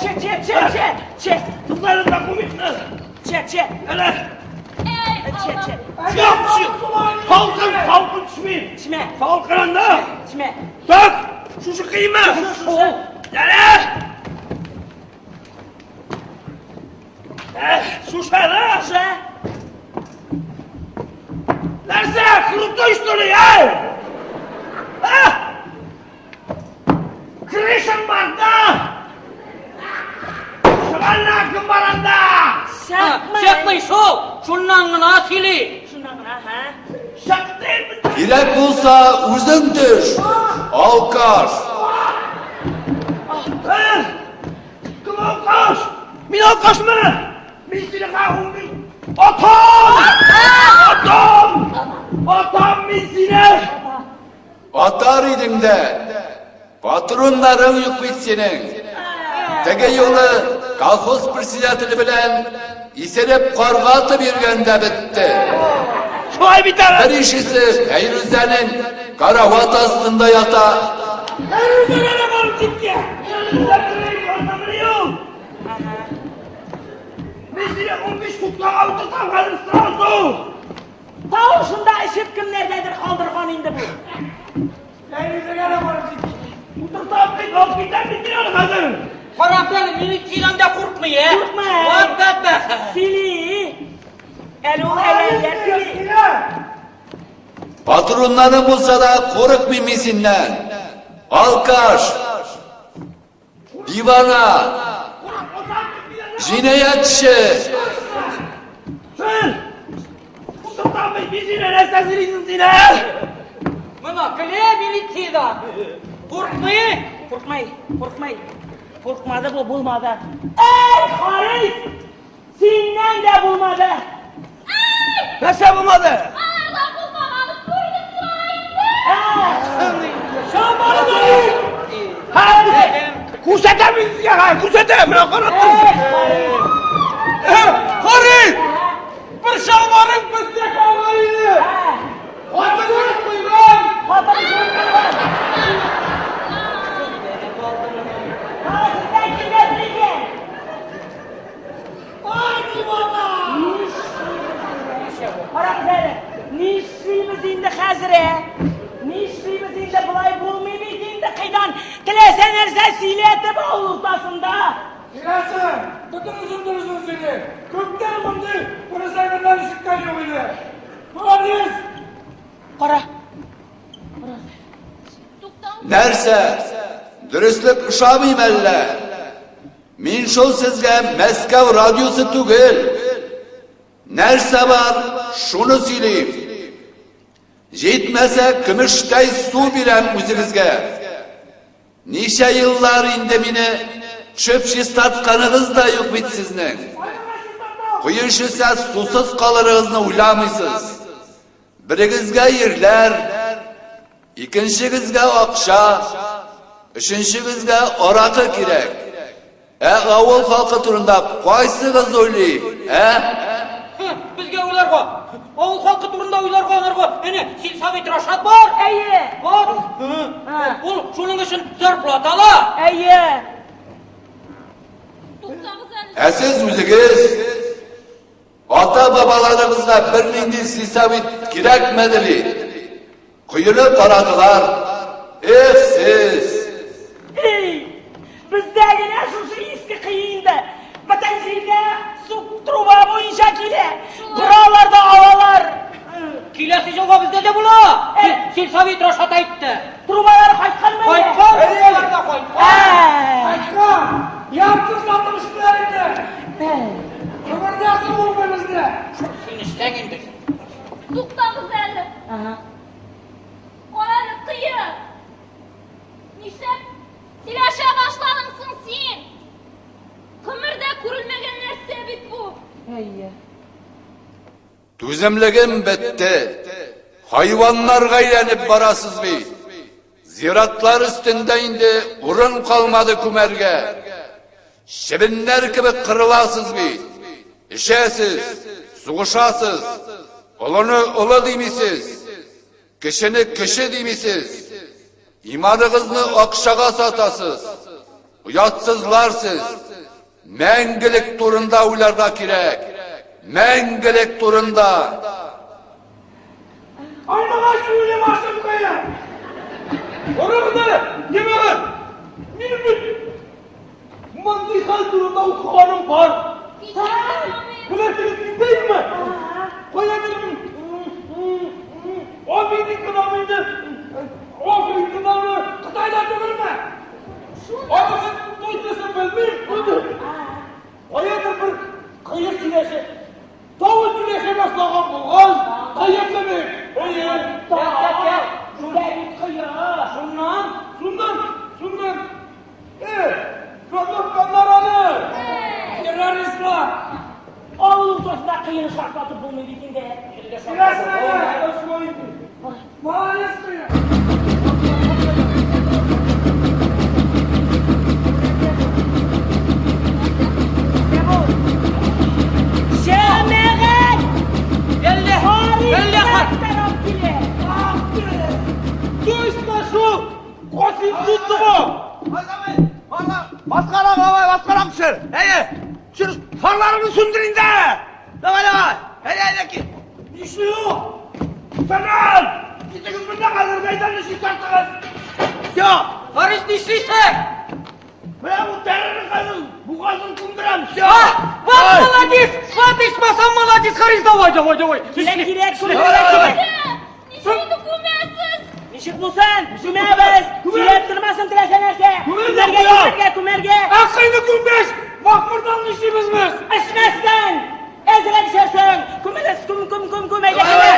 Че, че, че, че, че, Туктале документны. че, че, Әле. Эй, че, че. Юк, салкын, салкын төшмим. Төшмә. Салкын анда. Төшмә. Так, шушы кыйма. Шул. Әле. Шушы әле. Шушы. Нәрсә? Крутой что ли, эй? А? Крышаң бар да! Чыганна кем бар анда? Чыкмый. Чыкмый шул. Шуннан гына сөйли. Шуннан гына, ха? Чыкты. Кирәк булса, үзең төш. Алкаш. Э? Кем алкаш? Мин алкашмы? Мин сине ха Атам! Атам! Атам мин сине! Атар идең дә. Патроннарың юк бит синең. Теге юлы колхоз председателе белән исереп карга атып йөргәндә бетте. Шулай бит әле! Бер ишесе Фәйрүзәнең карават астында ята. Фәйрүзәгә дә барып җиткән! Мин сине 15 суткага утыртам хәзер сразу! Тавышын да эчеп кемнәрдәдер калдырган инде бу. Фәйрүзәгә дә барып җиткән. Утыртам бит, алып китәм бит мин аны хәзер! Карап әле, мине килгәндә куркмый, ә? Куркмый. Ват бәт бәт. Сөйли. Әле ул әле сөйли. Патроннарың булса да курыкмыйм мин синнән. Алкаш. Дивана. Җинаятьче. Син! Утыртам бит мин сине, нәрсә сөйлисең син, ә? Менә килә милициядә. Куркмый. Куркмый, куркмый. Куркмады бу, булмады. Эй, Харис! Синнән дә булмады. Нәрсә булмады? Аларда булмаганы күрдем тора инде. Ха, күрсәтәм мин сезгә, ха, күрсәтәм, менә карап тор. Харис! Бер чалбарың бездә калган иде. Хатының куйган. Хатыны шуны калган. Сездән килгән икән. Ай, дивана! Карагыз әле, нишлибез инде хәзер, ә? Нишлибез инде, болай булмый бит инде, кайдан теләсә нәрсә сөйләтеп авыл уртасында. Киләсең, бөтенесен дөресен сөйли. Күптән мондый дөрес әйберләр ишеткән юк иде. Молодец! Кара. Туктау. Нәрсә? Дөреслек ошамый әллә? Мин шул сезгә Мәскәү радиосы түгел. Нәрсә бар, шуны сөйлим. Җитмәсә, көмештәй су бирәм үзегезгә. Ничә еллар инде мине төшеп чистартканыгыз да юк бит сезнең. Кое эчсә, сусыз калырыгызны уйламыйсыз. Берегезгә ирләр, икенчегезгә акча, өченчегезгә аракы кирәк. Ә авыл халкы турында кайсыгыз уйлый, ә? Безгә уйларга. Авыл халкы турында уйларга анарга әнә сельсовет Рашат бар. Әйе. Бар. Ул шуның өчен зарплата ала. Әйе. Туктагыз әле. Ә сез үзегез ата-бабаларыгызга бернинди сельсовет кирәкмәде бит. Коены карадылар. Эх сез! Эй, бездә генә шушы иске кое инде. Бөтен җиргә су труба буенча килә. Боралар да алалар. Киләсе елга бездә дә була. Сельсовет Рашат әйтте. Трубалар кайтканмы? Кайткан, трубалар да кайткан. Кайткан! Ярты сатып эшләр инде. Гомердә су булмый бездә. Син эшләң инде. Туктагыз әле. Карале, кыя. Нишләп сөйләшә башладың соң син? Гомердә күрелмәгән нәрсә бит бу. Әйе. Түземлегем бетте. Хайваннарга әйләнеп барасыз бит. Зиратлар өстендә инде урын калмады күмәргә. Чебеннәр кебек кырыласыз бит. Эчәсез, сугышасыз. Олыны олы димисез. Кечене кече димисез. Иманыгызны акчага сатасыз. Оятсызлар сез. Мәңгелек турында уйларга кирәк. Мәңгелек турында. Айныгач уйлый башлый кыя. Карагыз әле, җәмәгать! Минем бит мондый хәл турында укыганым бар. Беләсегез килсәме? Кая минем Америкадамы инде? Африкадамы? Кытайда түгелме? Анысын точносын белмим. Каядыр бер кыек сөйләшә. Тавыш сөйләшә башлаган булган, кыек кебек. Әйе. Так, так, так. Бездә бит кое. Шуннан? Шуннан, шуннан. Э, шартлатканнар аны. Террористлар. Авыл уртасында кыены шартлатып булмый бит инде. Беләсең әле. Молодец кыя. Җәмәгать! Әллә, әллә хат. Тарап килә. Точно шул! Касыйм Сутсымов! Баскарак, давай, баскарак төшер. Әйе. Төшер, фарларыңны сүндер инде. Давай, давай. Әйдә, әйдә, кил. Нишли ул? Сәлам! Китегез монда хәзер мәйданны чистартыгыз. Все. Харис нишлисең? Менә бу тәрәне хәзер бугазын күмдерәм. Все. А, вот молодец! Вот ичмасам молодец, Харис, давай, давай, давай. Кирәк, кирәк, Давай, давай. Ничек инде күмәсез? Ничек булсын? Күмәбез. Сөйләп тормасын теләсә нәрсә. Күмәргә, күмәргә, күмәргә. Ә кыйны күмгәч, махмырдан нишлибез без? Эчмәстән. Әзрәк эчәрсең. Күмәләс, күм, күм, күм, күм, әйдә, күмә.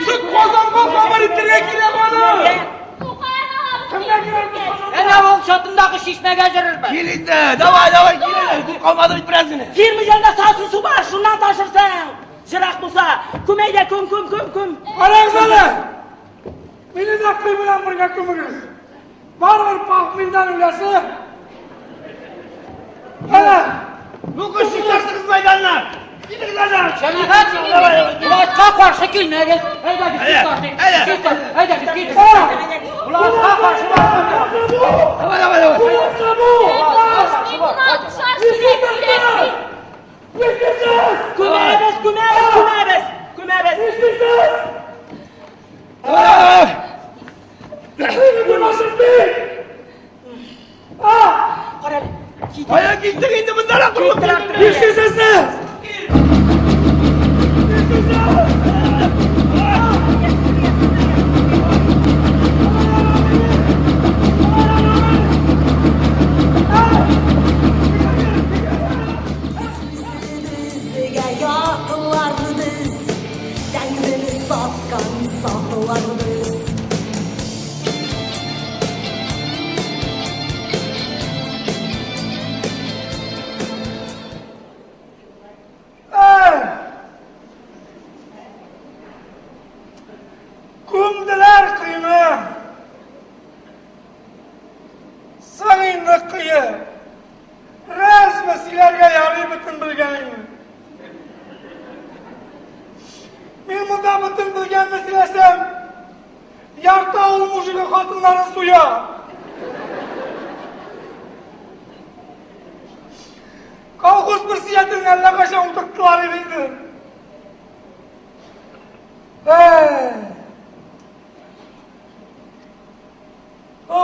Сез Казанга хәбәр итәргә кирәк аны! Су каян алабыз? Кемгә кирәк бу Казанда? Әнә ул чатындагы чишмәгә җөрербез. Кил инде. Давай, давай, кил инде. Күп калмады бит бераз генә. Фирма янында сасы су бар, шуннан ташырсың. Җырак булса, күм әйдә, күм, күм, күм, күм. Карагыз әле! Мине дә кый белән бергә күмегез. Барыбер похмельдән үләсе. Әнә, Ну-ка, чистартыгыз мәйданны. Китегез әнә. Җәмәгать, властька каршы килмәгез. Әйдәгез, чистартыйк. Әйдә. Чистарт, әйдәгез, китегез. Властька каршы Давай, давай, давай. нәрсә бу? Миңа Нишлисез? Күмәбез, күмәбез, күмәбез. Күмәбез. Нишлисез? Давай, давай. Кыйны күмәсез бит! А! Кара әле. Кит. Кая киттек инде моннан торып. Нишлисез сез? Нишлисез? Безгә ятлар без, Тәңрене саткан сатлар без. Эй! Күмделәр кыйны. Соң инде кые. Рәзме сөйләргә ярый бөтен белгәнеңне. Мин монда бөтен белгәнне сөйләсәм, ярты авыл мужигы хатыннарын суя. Колхоз председателен әллә кайчан утырттылар иде инде. Әй. О!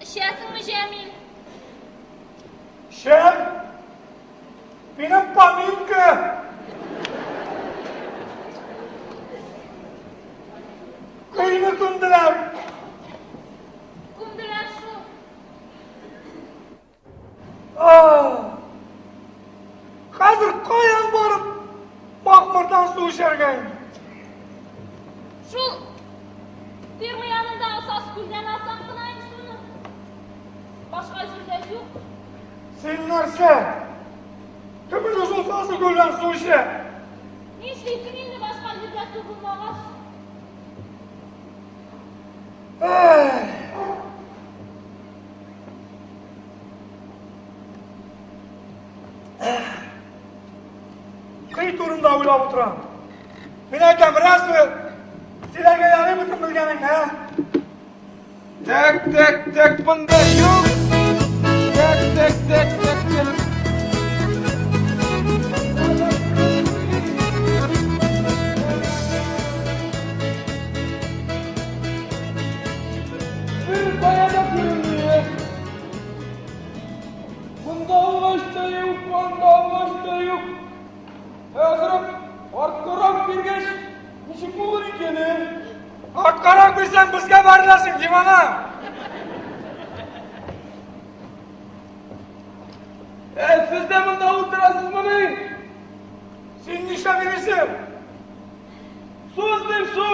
Эчәсеңме, Җәмил? Шәм! Минем поминка! Көйне күмделәр. Күмделәр шул. Хәзер каян барып махмырдан су эчәргә инде? Шул ферма янындагы саз күлдән алсаң гына инде суны. Башка җирдә юк. Син нәрсә? Кем инде шул сасы күлдән су эчә? Нишлисең инде башка җирдә су булмагач? Эх! Кый турында уйлап утырам. Мин әйтәм, разве сөйләргә ярый бөтен белгәнеңне, ә? Так, так, так, монда юк. Так, так, так, так, так. Бер кая да күренми. Монда агач та юк, анда агач та юк. Әзрәк арткарак биргәч, ничек булыр икән, ә? Арткарак бирсәң, безгә бәреләсең, дивана! Ә, сез дә монда утырасызмыни? Син нишләп йөрисең? Су эзлим, су!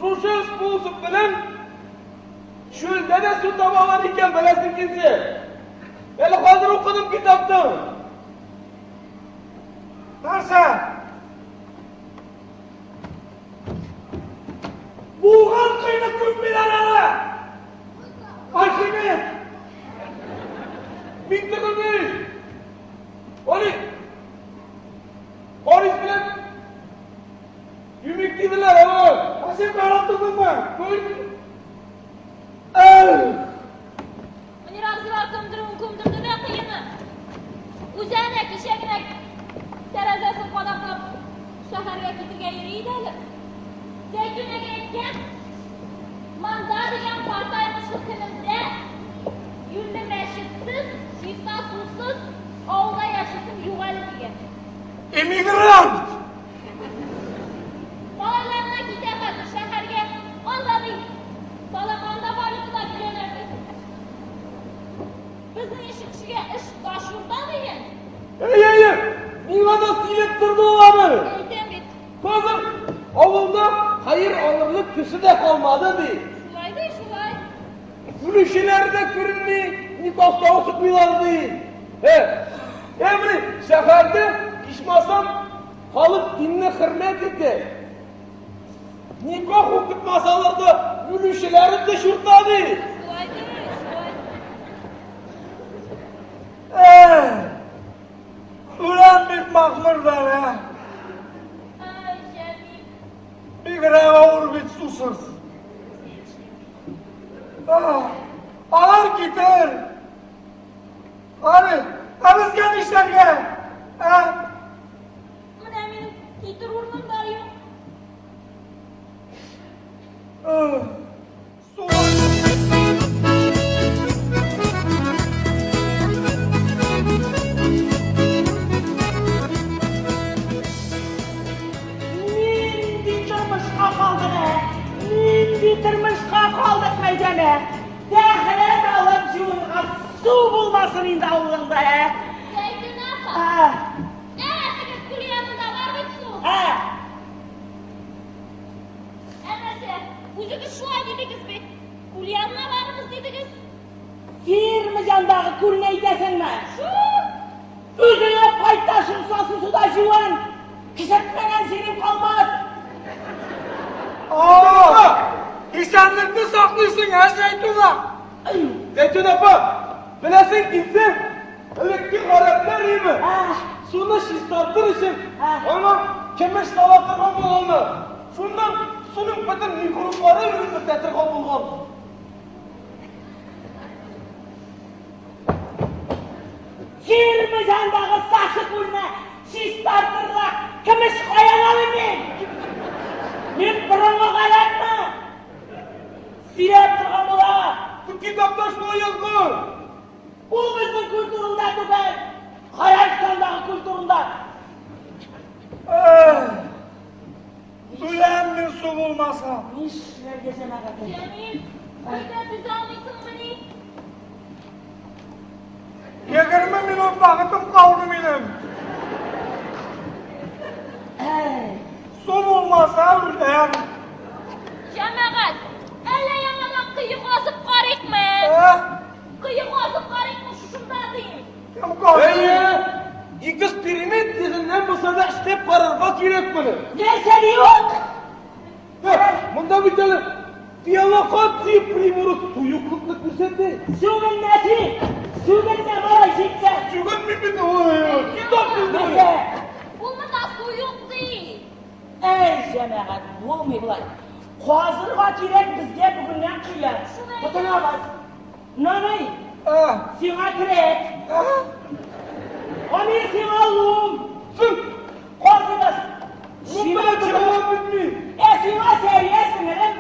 Шушы способ белән чүлдә дә су табалар икән, беләсең килсә. Әле хәзер укыдым китаптан. Нәрсә? Булган кыйны күммиләр әле! Архимед! Мин түгелме? Али! Харис белән Юмик диделәр аны. Ә син карап тордыңмы? Әй! Мөнир абзыйлар күмдерүен күмдерде дә кыены. Үзе әнә кичә генә тәрәзәсен кадаклап шәһәргә китергә йөри иде әле. Зәйтүнәгә әйткән, Монда дигән картаймышлы көнемдә юньле мәчетсез, чиста сусыз авылда яшисем юк әле дигән. Эмигрант! Малайларына китә хәзер шәһәргә. Анда ди, Талаканда валютада түләнә ди. Безнең ише кешегә эш таш юрта дигән. Әй, әй, әй, миңа да сөйләп торды ул аны. Әйтәм бит. Хәзер авылда хәер алырлык кеше дә калмады, ди. Шулай ди, шулай. Үлүчеләр дә күренми, никах та укытмыйлар, ди. Ә, ә менә шәһәрдә ичмасам халык динне хөрмәт итә. Никах укытмасалар да үлүчеләрен дә чурта, ди. Шулай ди, шулай. Эх! Үләм бит махмырдан, ә! Ай, Җәмил. Бигрәк авыр бит сусыз. Алар китер. Ары, ә безгә нишләргә? Ә? Менә минем китер урыным да юк. Су. Нинди тормышка калдык, ә? Нинди тормышка калдык, Мәйдәнә? Тәһарәт алып җуынга су булмасын инде авылыңда, ә? Зәйтүнә апа. Ә. Ә, теге күл янында бар бит су. Ә. Ә нәрсә, үзегез шулай дидегез бит. Күл янына барыгыз дидегез. Ферма янындагы күлне әйтәсеңме? Шул. Үзеңә кайта шул сасы суда җуын. Кисәтмәгән җирең калмас. О! Исәнлекне саклыйсың, ә, Зәйтүнә? Зәйтүнә апа, беләсең килсә, элекке гарәпләр име? Суны чистартыр өчен аңа көмеш сала торган булганнар. Шуннан суның бөтен микроблары үлеп бетә торган булган. Чирмешәндәге сасы күлне чистартырлык көмеш каян алыйм мин? Мин борынгы гарәпме? Сөйләп торган була. Китапта шулай язган. Ул безнең күл турында түгел, Гарәбстандагы күл турында. Үләм мин су булмаса. Нишләргә, җәмәгать? Җәмил, өйдә түзә алмыйсыңмыни? 20 минут вакытым калды минем. Су булмаса үләм. Җәмәгать, әллә яңадан кое казып карыйкмы? Ә? Кое казып карыйкмы шушында дим. Кем казый? Әйе, эксперимент йөзеннән булса да эшләп карарга кирәк моны. Нәрсә ди ул? Монда бит әле биолокация приборы суыклыкны күрсәтә. Сүгенмә син! Сүгенмә, малай, җитте! Сүгенмим бит, ой, китап Нәрсә? сүгенде. Ул монда су юк ди. Әй, җәмәгать, булмый болай. Казырга кирәк безгә бүгеннән кыя. Тотынабыз. Наный, сиңа кирәк. Амир, сиңа лум. Казыйбыз. Лум белән чыгарам бит мин. Ә сиңа Сәрия сеңелем,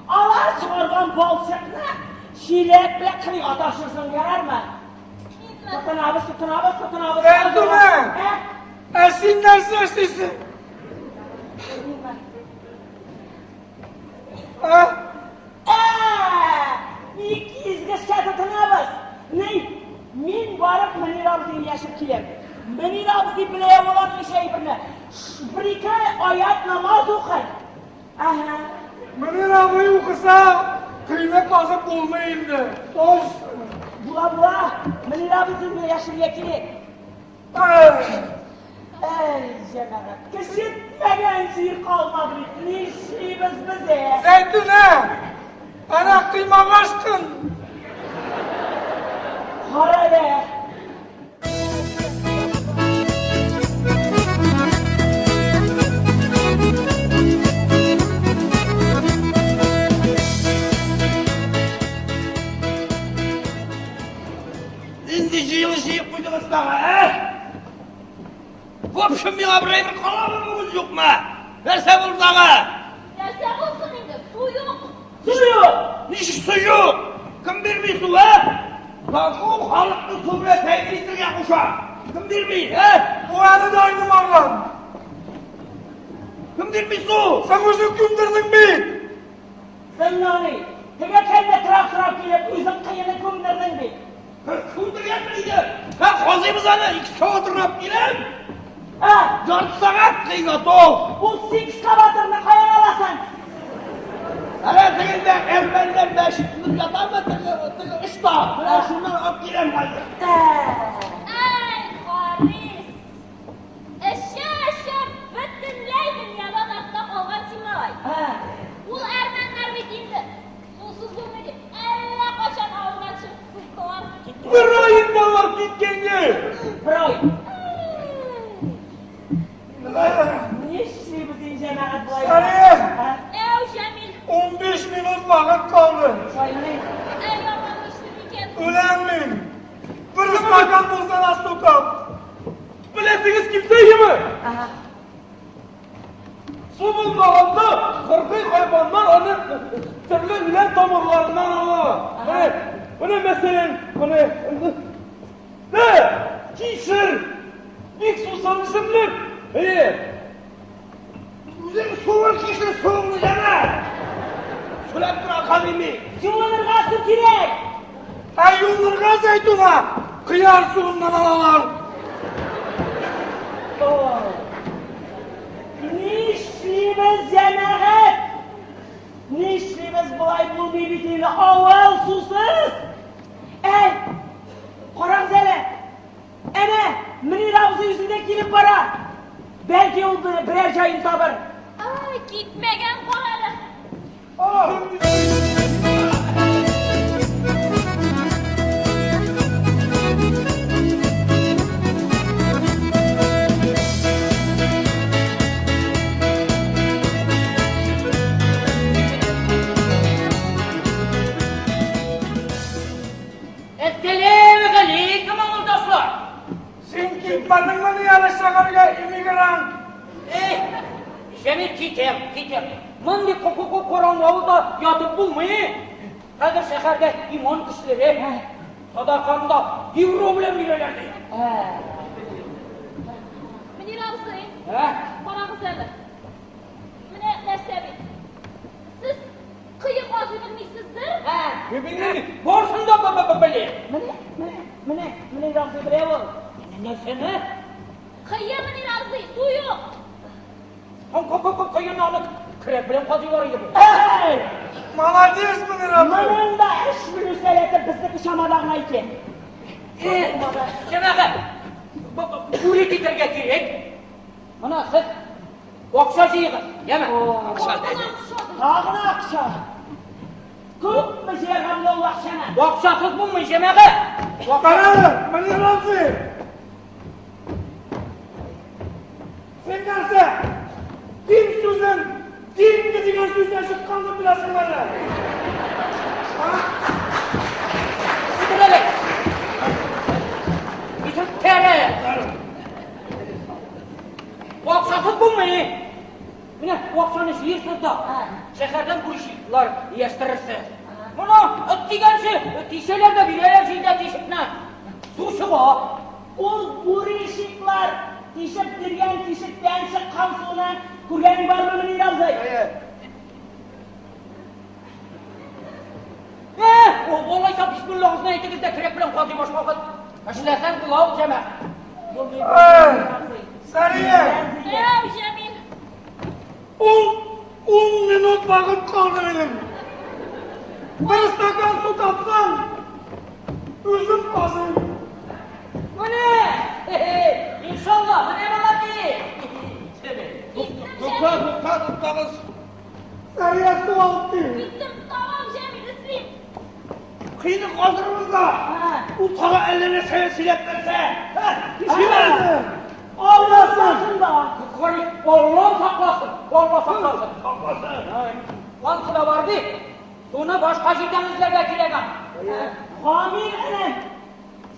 алар чыгарган балчыкны чиләк белән кырыйга ташырсың, ярармы? Тотынабыз, тотынабыз, тотынабыз. Зәйтүнә! Ә? Ә син нәрсә эшлисең? Ә? Ә, бик изге эшкә тотынабыз. Ни, мин барып Мөнир абзыйны яшеп киләм. Мөнир абзый белә алар ничә әйберне. Бер-ике аят намаз укый. Ага. Мөнир абый укыса, көймә казып булмый инде. Тоз. Була, була. Мөнир абый сезне яшергә кирәк. Әй, җәмәгать, кешетмәгән җир калмады бит. Нишлибез без, ә? Зәйтүнә! Әнә коймак ачтым. Кара әле. Нинди җыелыш җыеп куйдыгыз тагы, ә? В общем, миңа бер әйбер каламы бүген, юкмы? Нәрсә булды тагы? Нәрсә булсын инде, су юк. Су юк! Ничек су юк? Кем бирми су, ә? Закон халыкны су белән тәэмин итәргә куша. Кем бирми, ә? Бу әле дә айнымаган. Кем бирми су? Син үзең күмдердең бит. Син, Наный, теге көнне тракторга килеп, үзең кыены күмдердең бит. Күмдергәнмен инде. Һә, казыйбыз аны, экскаваторлап киләм. Ә, Ярты сәгать кый готов. ул син экскаваторны каян аласың? Әле тегендә әрмәннәр мәчет төзеп ятамы, теге теге очта. Менә шуннан алып киләм хәзер. Ә, Әй, Харис! Эчә-эчә бөтенләй дөньядан артта калган син, малай. ә, Ул әрмәннәр бит инде, сусыз булмый дип, әллә кайчан авылдан чыгып сыздылар. Бер ай инде алар киткәнгә. Бер ай. Нишлибез инде, җәмәгать, болай? Сәрия! Ә? Әү, Җәмил, 15 минут вакыт калды. Шулаймыни? әй, яман эшлим икән. Үләм мин. Бер стакан булса да су тап. Беләсегез килсә иеме? Ага. Су булмаганда кыргый хайваннар аны төрле үлән тамырларыннан ала. Менә, менә мәсәлән, менә Ә, кишер! Бик сусыл үсемлек. Әйе. Үзең суын кишер суыңны җәмә. Сөйләп тора Кадыйми. Юынырга су кирәк. Ә юынырга, Зәйтүнә, кыяр суыннан алалар. Нишлибез, җәмәгать? Нишлибез, болай булмый бит инде, авыл сусыз. Әй, карагыз әле. Әнә, Мөнир абзый үзе дә килеп бара. Бәлки ул берәр җаен табыр. Ай, китмәгән, кара әле. Китмәдеңмени әле шәһәргә, иммигрант? Эй, Җәмил, китәм, китәм. Мондый караңгы авылда ятып булмый. Хәзер шәһәрдә иман көчлерәк. Садаканы да евро белән бирәләр ди. Мөнир абзый, Ә? карагыз әле. Менә нәрсә бит. Сез кое казый белмисездер? Ә, Мин барысын да беләм. Менә, менә, менә, Мөнир абзый белә ул. Нәрсәне? Кое, Мөнир абзый, су юк. Коены аны көрәк белән казыйлар иде бу. Әй! Молодец, Мөнир абзый. Моның да эш белү сәләте безнеке чамада гына икән. Җәмәгать, бүлек итәргә кирәк. Менә сез акча җыегыз, яме? Акча. Тагын акча. Күпме җыярга була ул акчаны? Акчасыз булмый, җәмәгать. Кара әле, Мөнир абзый. Син нәрсә? Дин сүзен, динге дигән сүздән чыккан дип беләсеңме әллә? А? Үтер әле. Исертәре. Акчасыз булмый. Менә акчаны җыерсыз да, шәһәрдән бурычлар яштерерсез. Моны эт дигәнче тишәләр дә бирәләр җирдә тишекне. Су чыга. Ул буришиклар тишеп биргән тишектән чыккан суны күргәнең бармы, Мөнир абзый? Э, алайса бисмиллаһыгызны әйтегез дә көрәк белән казый башлагыз. Эшләсәң була ул, җәмәгать. Эй, Сәрия! Әй, Җәмил. Ул 10 минут вакыт калды минем. Бер стакан су тапсам, үзем казыйм. Менә! Иншалла, менә молодец! Тукта, тукта, туктагыз. Сәрия су алып кил. Киттем, тамам, Җәмил, эзлим. Коены казырбыз да. Ул тагы әллә нәрсә сөйләп бирсә. Җибәрде. Алла сакласын да. Алла сакласын, Алла сакласын. Сакласын. Ансы да бар бит. Суны башка җирдән эзләргә кирәк аны. Гамил энем,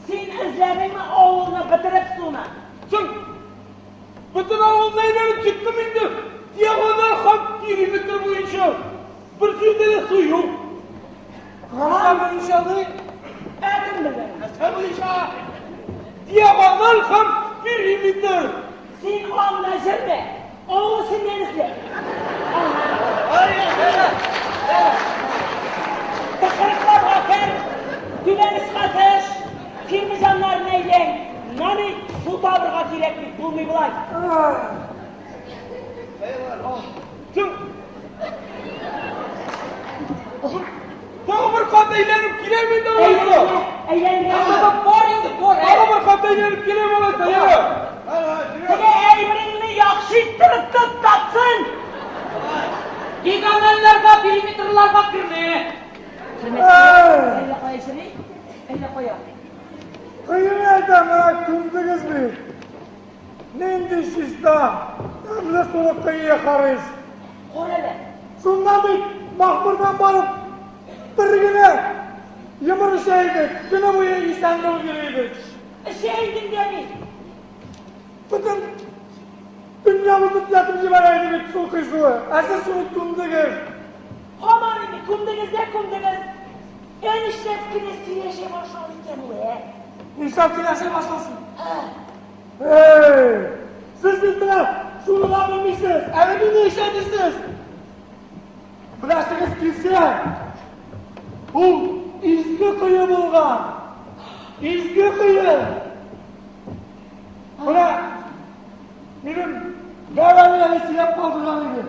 син эзләдеңме авылны бетереп суны? Соң, бөтен авылны әйләнеп чыктым инде. Диагональ һәм периметр буенча. Бер җирдә дә су юк. Нәрсә буенча ди? Ә кем белгән? Нәрсә буенча? Диагональ һәм периметр. Син анда йөрмә, авыл синнән эзлә. Тыкрыкларга кер, түбән очка төш, кирмеҗаннарын әйлән. Нани су табырга кирәк бит, булмый болай. Соң, тагы бер кат әйләнеп киләм инде алайса. Әйлән, Анда бар инде, бар. Тагы бер кат әйләнеп киләм алайса, яме. Теге әйбереңне яхшы иттереп тот, тапсын. Диагональләргә, периметрларга кермә. Эй! Әллә кая йөри, әллә кая. Кыен әйтәм, менә күмдегез бит. Нинди чиста, тәмле сулы кое Харис. Кара әле. Шуннан бит Махмырдан барып бер генә йомыр эчә идек, көне буе исән булып йөри идек. Эчә идең дә бит. Бөтен дөньябызны төзәтеп җибәрә иде бит су кыйсуы. Ә сез шуны күмдегез. Һаман инде күмдегез дә күмдегез. Ә нишләп кенә сөйләшә башлады икән ул, ә? Нишләп сөйләшә башласын? Эй! Сез бит менә шуны да белмисез. Әле мине ишәтесез. Беләсегез килсә, ул изге кое булган. Изге кое. Менә минем бабам әле сөйләп калдырган иде.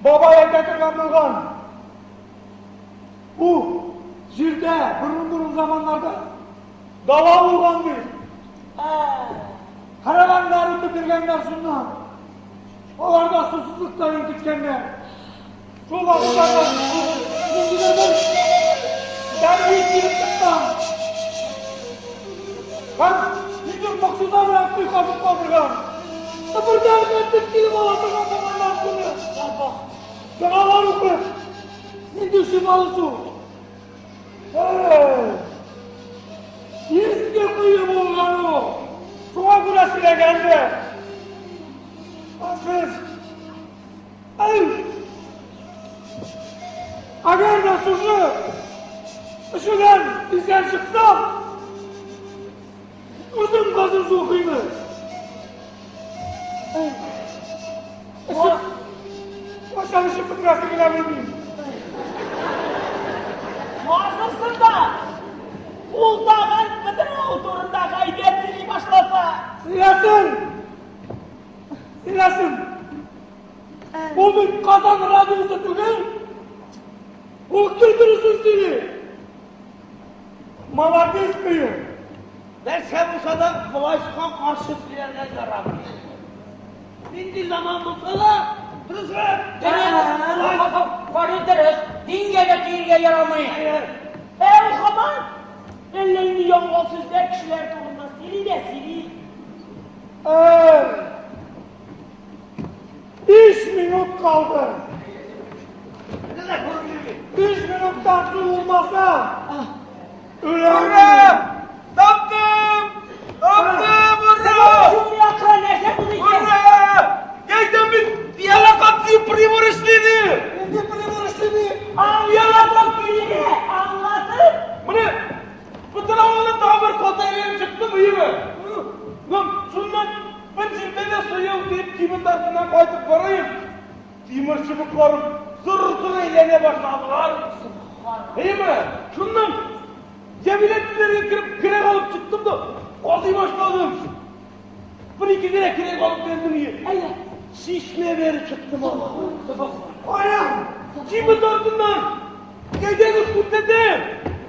Бабай әйтә торган булган. Бу җирдә борын-борын заманнарда дала булган ди. Караваннар үтеп йөргәннәр шуннан. Алар да сусызлыктан интеккәннәр. Шул вакытларда ниндидер бер дәрвиш килеп чыккан. Һәм ниндидер могҗиза белән кое казып калдырган. Бердән бер килеп ала торган булганнар шуны. Догалар укып, нинди шифалы су. Эй! Изге кое булган ул. Шуңа генә сөйләгәндер. Сез Әй! Әгәр дә шушы эшедән исән чыксам, үзем хәзер сукыймын. Кайчан эчеп бетерәсен генә белмим. Хазырсың да! Ул тагын бөтен авыл турында гайбәт сөйли башласа. Сөйләсен! Сөйләсен! Бу бит Казан радиосы түгел. Ул кем дөресен сөйли? Молодец кыен. Нәрсә булса да властька каршы сөйләргә ярамый. Нинди заман булса да, дөресрәк. Карый дөрес, дингә дә тиергә ярамый. Ә ул һаман әллә нинди яңа сүзләр кешеләр турында сөйли дә сөйли. Эй! 5 минут калды. 5 минуттан соң булмаса, үләм. Ура! Таптым! Таптым, ура! Шундый акыра нәрсә булды икән? Ура! Әйтәм бит, пыяла каплый прибор эшләде. Нинди прибор эшләде? Аңлатып килде, аңлатып. Менә бөтен авылны тагы бер кат әйләнеп чыктым өемә. Шуннан бер җирдә дә су юк дип кибет артыннан кайтып барыйм. Тимер чыбыкларым зыр-зыр әйләнә башладылар. Әйеме? Шуннан Җәмилә түтиләргә кереп көрәк алып чыктым да казый башладым. Бер-ике генә көрәк алып кердем өйгә. Әйе. Чишмә бәреп чыктым ала. Каян? Кибет артыннан. Әйдәгез күрсәтәм.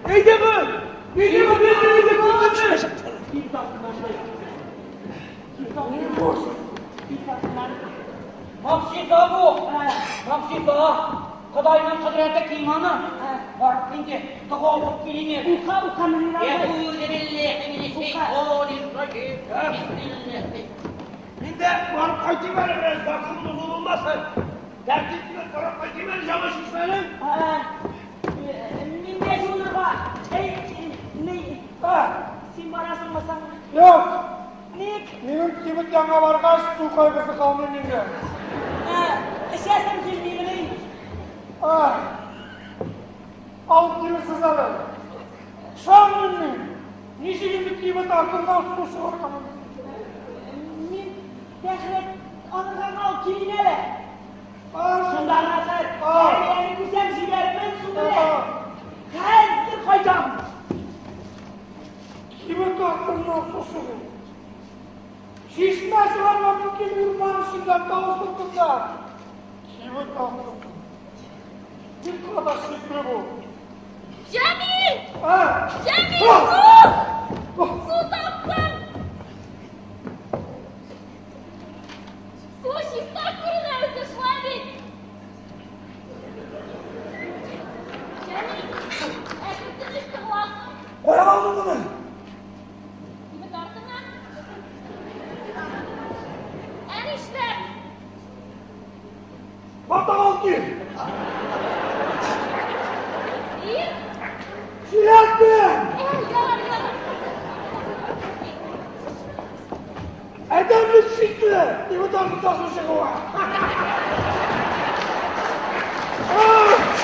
Әйдәгез. Әйдәгез, әйдәгез күрсәтәм. Кибет артыннан шулай. Кибет артыннан. Кибет артыннан. Могҗиза бу. Могҗиза. Ходайның кодрәте киң аны. Барып инде дога укып килим. Ука, ука, Мөнир абый. أعوذ بالله من الشيطان الرجيم. بسم الله. Мин дә барып кайтыйм әле, бераз закон бозу булмасын. Тәртип белән карап кайтыйм әле яңа чишмәне. Мин дә жуынырга. Әй, ни, син барасыңмы соң? Юк. Ник? Минем кибет янга баргач, су кайгысы калмый миндә. Эчәсең килмимени? Алып килерсез әле. Ышанмыйм мин. Ничек инде кибет артыннан су чыгарга мөмкин? Мин тәхрәт алырга алып килим әле. Шунда гына хәл. Әбиләрне күрсәм җибәрмен су белән. Хәзер кайтам. Кибет артыннан су чыгу. Чишмә чыгарга мөмкин урман эчендә, тау сыртында. Кибет артыннан. Никадәр шикле бу. Җәмил! А? Җәмил, су! Су таптым! Су чиста күренә үзе, шулай бит? Җәмил, ә кертен ничек аласың? Каян алдың моны? Кибет артыннан. Ә нишләп? Бар алып кил. Ир? Чиләк белән. Ә, ярар, ярар. Әйтәм бит шикле. Кибет артында су чыгуы. Ah!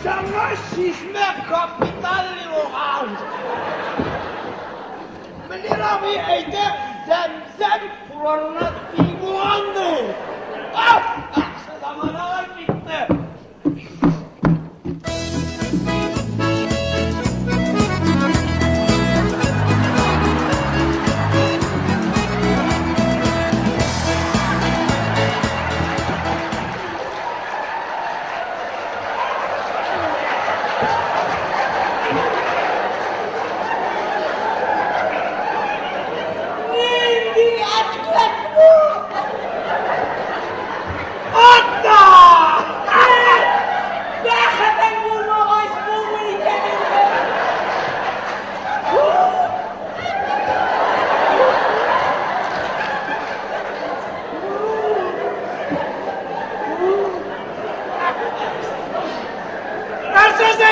Яңа чишмә капитальный булган. Мөнир абый әйтә, зәм-зәм суларына тиң булган ди. Ах, яхшы заманалар китте. Нинди әкият бу? Атта!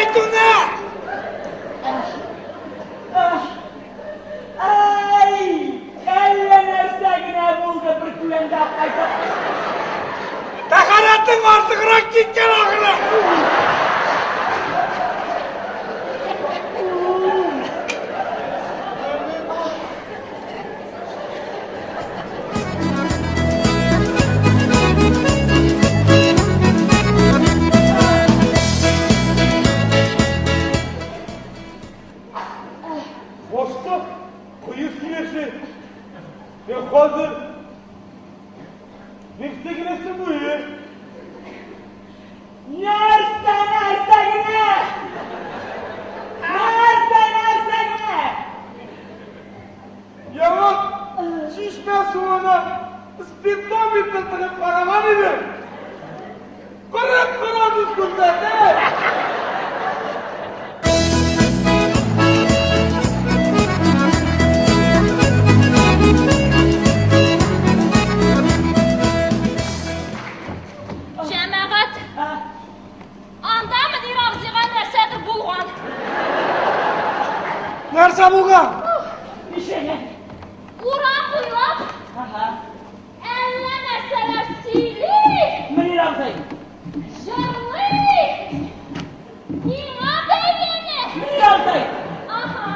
Зәйтүнә! Әй, әллә нәрсә генә булды бер күләмдә кайтып. Тәһарәтең артыграк киткән ахры. Башта кое сөйләше. Ә хәзер нәрсә генәсе бу, е? Нәрсә, нәрсә генә? Нәрсә, нәрсә генә? Яңа чишмә суына спидометр тыгып караган идем. 40 градус күрсәтә. Җәмәгать, анда Мөнир абзыйга нәрсәдер булган. Нәрсә булган? Ничәгә? Урам буйлап әллә нәрсәләр сөйли, Мөнир абзый. җырлый. Миңа бәйләнә. Мөнир абзый. Аһа.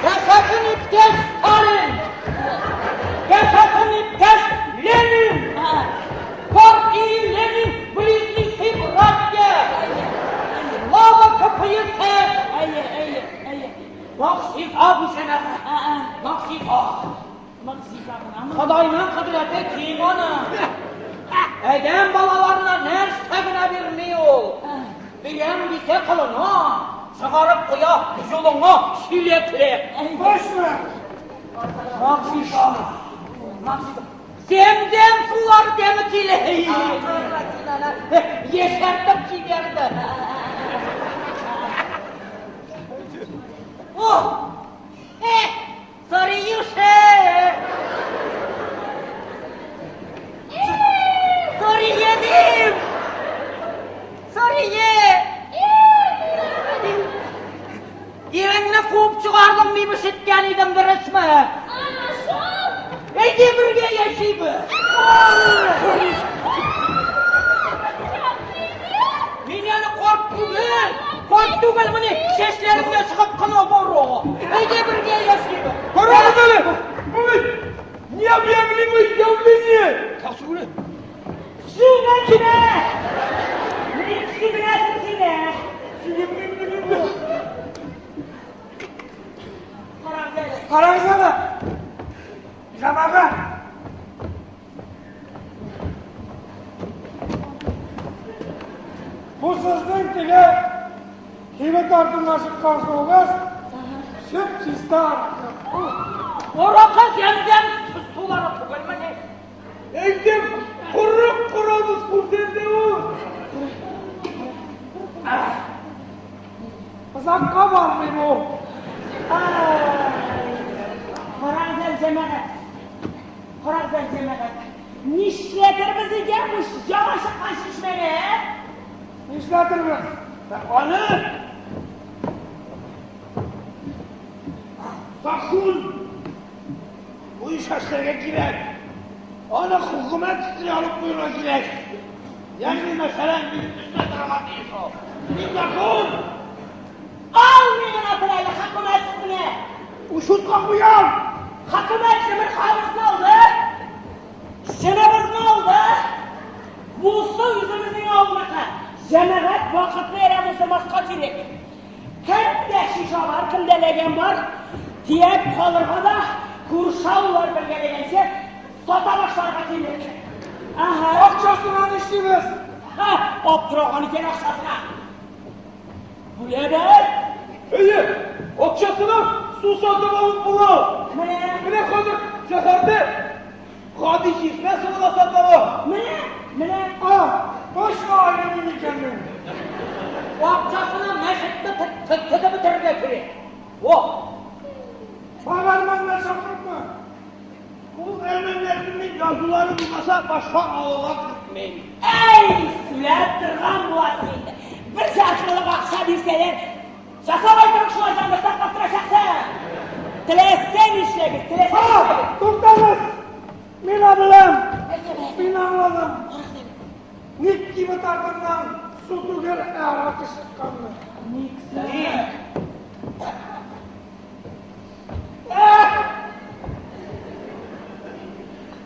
Яшәсен иптәш Сталин! Яшәсен иптәш Ленин! Партия Ленин близнецы братья! Слава КПСС! Әйе, әйе, әйе. Могҗиза бу җәмәгать! Могҗиза! Могҗиза гынамы? Ходайның кодрәте киң аны. Адәм балаларына нәрсә генә бирми ул. Бирәм дисә кылына, чыгарып куя юлыңа чиләкләп. Точно! Могҗиза! Могҗиза! Зәмзәм сулары тәме килә. Яшәртеп җибәрде. О! Э, Сарыюша! Сария дим! Сария! Иреңне куып чыгардың дип ишеткән идем, дөресме? Ана шул. Әйдә бергә яшибез. Мин әле карт түгел. Карт түгел, менә чәчләрем дә чыгып кына бара. Әйдә бергә яшибез. Карагыз әле! Бу бит необъявлимое явление! Сүгенмә! Ник сүгенәсең син, ә? Карагыз әле. Карагыз әле. Җәмәгать. Бу сезнең теге кибет артыннан чыккан суыгыз чип-чиста аракы. Аракы зәмзәм сулары түгелмени? Әйтем, 40 градус күрсәтә ул! Озакка бармый бу. Карагыз әле, җәмәгать. Карагыз әле, җәмәгать. Нишләтербез икән бу яңа чыккан чишмәне, ә? Нишләтербез? Аны закун буенча эшләргә кирәк. Аны хөкүмәт өстенә алып куярга кирәк. Ягъни, мәсәлән, минем өстә торырга тиеш ул. Мин закун! Алмый гына тор әле хөкүмәт өстенә. Учетка куям! Хөкүмәт җымыркабызны алды. Җенебезне алды. Бусы үзебезнең авылныкы. Җәмәгать вакытны әрәм уздырмаска кирәк. Кемдә шиша бар, кемдә ләгән бар, төяп калырга да күрше авыллар бергә дигәнче сата башларга кирәк. Ага. Акчасына нишлибез? Ха, аптыраган икән акчасына. Бүләбез. Әйе, акчасына су сатып алып була. Менә, Менә хәзер шәһәрдә гади чишмә суы да сатыла. менә, менә. А, Точно айнымыйм икән мин. Акчасына мәчетне төзеп бетерергә кирәк. О! Бак әрмәннәр чакыртма. Ул әрмәннәрнең язулары булмаса, башка авылга кертмим. Әй, сүләп торган буласың инде. Бер чашмалык акча бирсәләр, жасап әйтәм, шулай җанны саклап торачаксың. Теләсә нишләгез, теләсә нишләгез. Туктагыз! Мин беләм. Мин аңладым. Ник кибет артыннан су түгел, ә аракы чыкканны. Ник соң?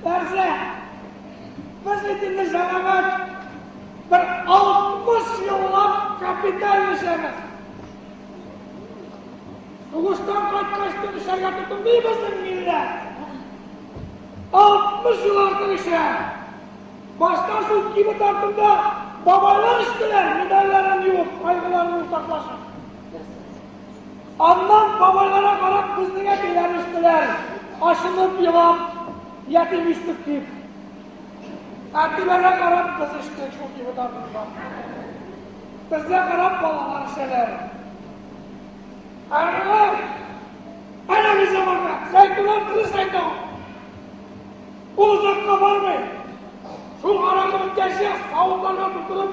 Нәрсә? Без бит инде җәмәгать бер 60 еллап капиталь эчәбез. Сугыштан кайткач та эчәргә тотынды безнең милләт. 60 ел артык эчә. Башта шул кибет артында бабайлар эчтеләр, медальләрен юып, кайгыларын уртаклашып. Аннан бабайларга карап безнең әтиләр эчтеләр, ачынып елап, ятим үстек дип. Әтиләргә карап без эчтек шул кибет артында. Безгә карап балалар эчәләр. Әнә, әнә без заманда, Зәйтүнә дөрес әйтә ул. Ул озакка бармый. Шул аракы беткәнче савытларга тутырып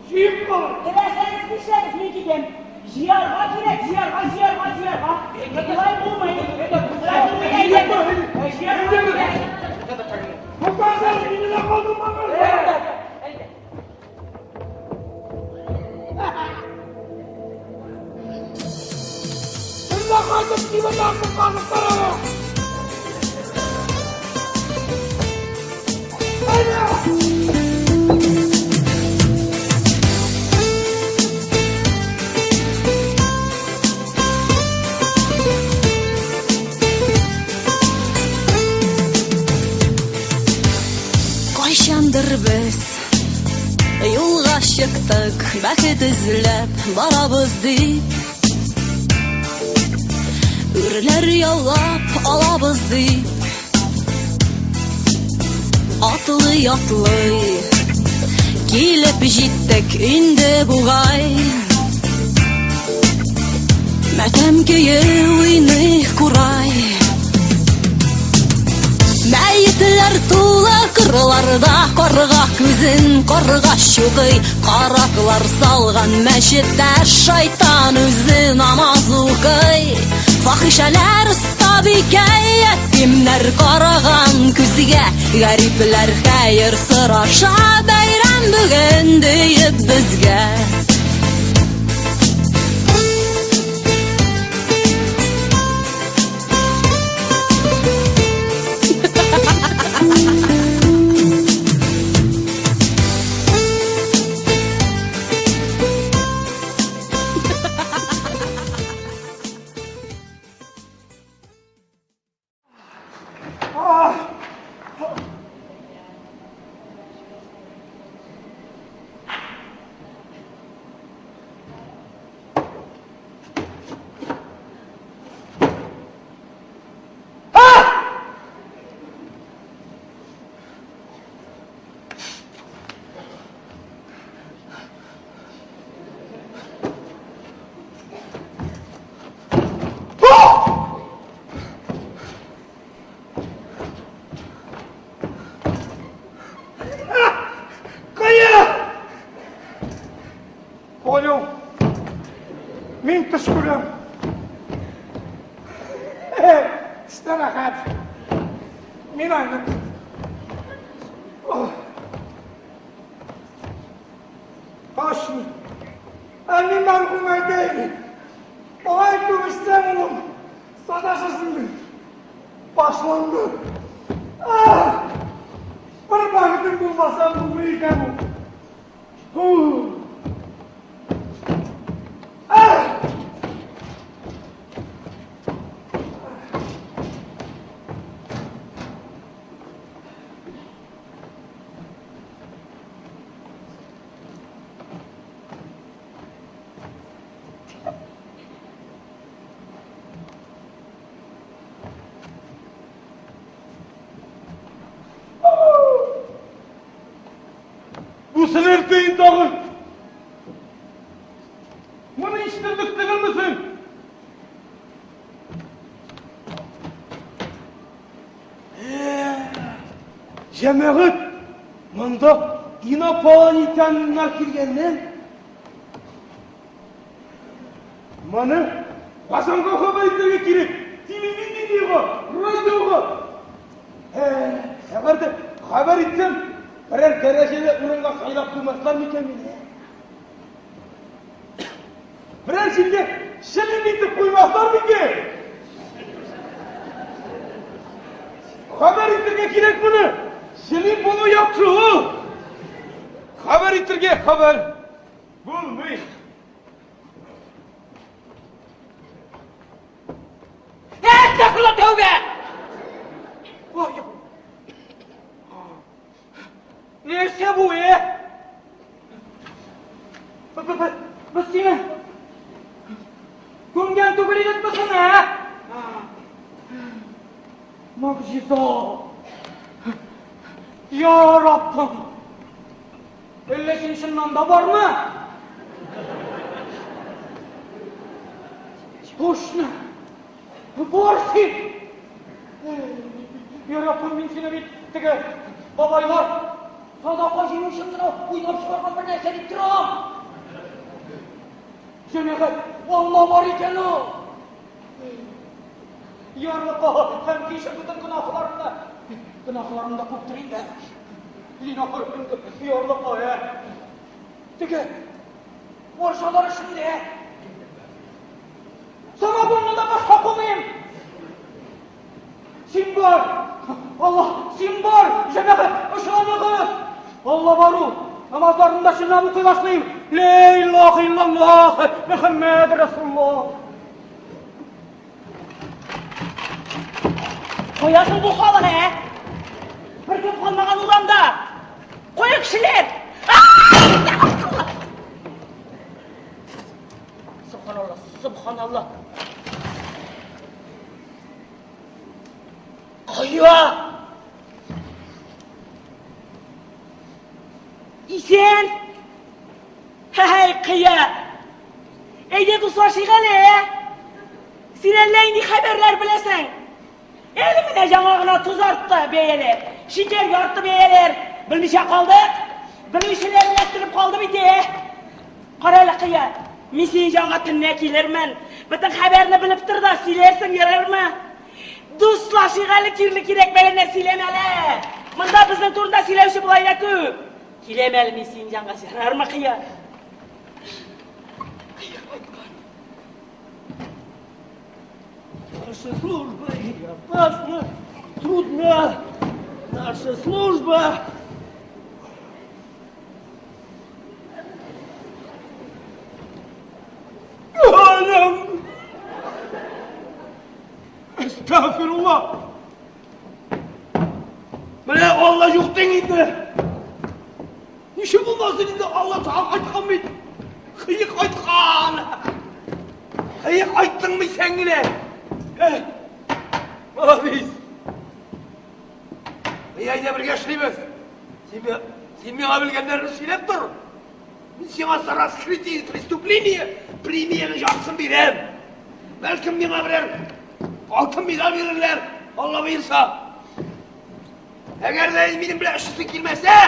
җыеп калыр. Теләсәгез нишләгез, мин китәм. Җыярга кирәк, җыярга, җыярга, җыярга. Болай булмый. Болай булмый, әйдәгез. Җыярга кирәк. Туктагыз, мине дә калдырмагыз. Әйдә. Төнлә кайтып кибет артын казып карагыз. Әйдә! Кайчандыр без юлга чыктык, бәхет эзләп барабыз дип. Үрләр яулап алабыз дип. Атлый атлый килеп җиттек инде бугай. Матәм көе уйный курай. Мәетләр тулы кырларда, карга күзен карга чукый, караклар салган мәчеттә шайтан үзе намаз укый. Фахишәләр остабикә, ятимнәр караган күзгә, гарипләр хәер сораша, бәйрәм бүген диеп безгә. Кая? Понял. Мин төш күрәм. Төштә рәхәт. Мин айнык. Точно. Әни мәрхүм әйтә иде. Алай күрешсәң, улым, саташасың бит. Башланды. Ах! Бер бәхетең булмаса, булмый икән ул. Фу! Ах! Бу Бусын өртәен тагын. Моны ишетерлек түгелме соң? Җәмәгать, монда инопланетяннар килгәннәр. Моны Казанга хәбәр итәргә кирәк. Телевидениега, радиога. Әгәр дә хәбәр итсәм, берәр дәрәҗәле урынга сайлап куймаслар микән мине? Берәр җиргә шелем итеп куймаслар микән? Хәбәр итәргә кирәк моны. Шелем булу яхшы ул. Хәбәр итәргә хәбәр булмый. Әстәгъфирулла, тәүбә! Ой, Нәрсә бу, э? Без сине күмгән түгел идекме соң, ә? Могҗиза! Я Раббым! Әллә син чыннан да бармы? Точно! Бар син! Я Раббым, мин сине бит теге бабайлар садака җыю өчен генә уйлап чыгарган бер нәрсә дип торам. Җәмәгать, Алла бар икән ул. Ярлыка һәм кичер бөтен гөнаһларымны. Гөнаһларым да күптер инде. Зинһар ярлыка, ә. Теге моржалар эчендә. Самогонны да башка кумыйм. Син бар! Алла, син бар! Җәмәгать, ышаныгыз! Алла бар ул! Намазларны да чынлап укый башлыйм. Лә илаһа иллаллаһ, Мөхәммәд Расулуллаһ. Кая соң бу халык, ә? Бер кем калмаган урамда. Кая кешеләр? Субханалла, субханалла. Кая? Исән! Һәй, кыя! Әйдә дуслашыйк әле, ә? Син әллә нинди хәбәрләр беләсең? Әле менә яңа гына тоз артты бәяләр, шикәр артты бәяләр. Белмичә калдык. Белүчеләр эләктереп калды бит, ә? Кара әле, кыя. Мин синең янга төнлә килермен. Бөтен хәбәрне белеп тор да, сөйләрсең, ярармы? Дуслашыйк әле, кирле кирәкмәгәннәр сөйләмә әле. Монда безнең турында сөйләүче болай да күп. Киләм әле мин синең янга, ярармы, кыя? Кыя кайткан. Наша служба и опасна, трудна. Наша служба. Алям! Әстәгъфирулла! Менә Алла юк диң инде. Ничек булмасын инде Алла сага кайткан бит. Кыек кайткан. Кыек кайттыңмы сен генә? Э, молодец. Әйдә бергә эшлибез. Син, син миңа белгәннәрне сөйләп тор. Мин сиңа за раскрытие преступления премияне яртысын бирәм. Бәлкем миңа берәр алтын медаль бирерләр, Алла боерса. Әгәр дә минем белән эшлисе килмәсә,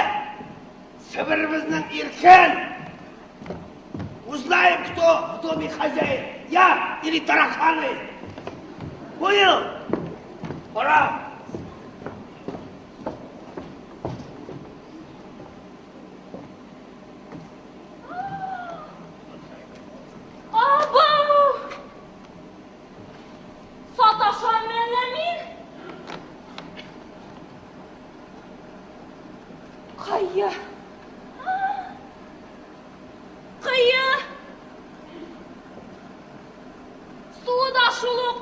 Себеребезнең иркен. Узнаем, кто в доме хозяин, я или тараканы. Понял? Пора. Абау! Саташам әллә мин? Кая? Кыя! Суы да шул ук.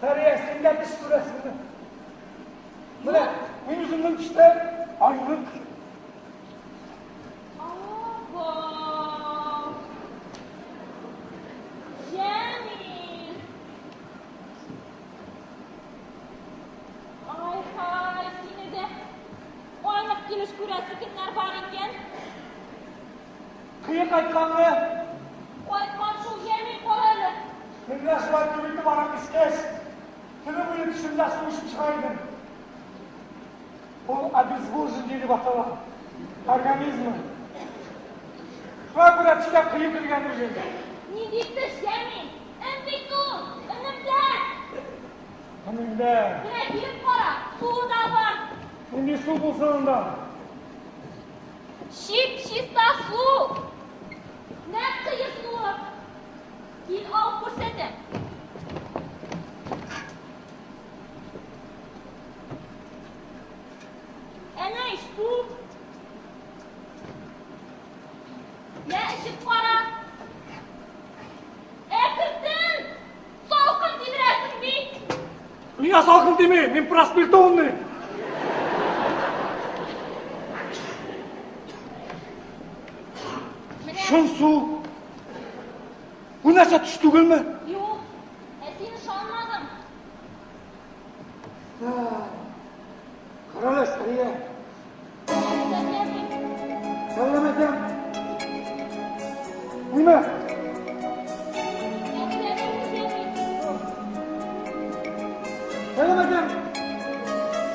Сәрия, син дә төш күрәсеңме? Менә мин үземнең төштә айлык. Abo! Җәмил! Ай-һай, сине дә айлык килеш күрәсе көннәр бар икән. Кые кайтканмы? Кайткан шул, Җәмил, кара әле. Төнлә шулай күп итеп аракы эчкәч, төне буе төшемдә су эчеп чыга идем. Ул обезвоживание дип атала. Организмы. Шуңа күрә төшкә кые кергән үзем. Нинди төш, Җәмил? Өн бит ул, өнемдә. Өнеңдә. Менә килеп кара, суы да бар. Нинди су булсын анда? Чип-чиста су. Нәкъ кое суы. Кил, алып күрсәтәм. Әнә ич су. Мә, эчеп кара. Әкертен! Салкын тидерәсең бит. Миңа салкын тими, мин проспиртованный. Чын су. Бу нәрсә төш түгелме? Юк, ә син ышанмадың. Карале, Сәрия. Сәлам әйтәм. Нимә? Сәлам әйтәм.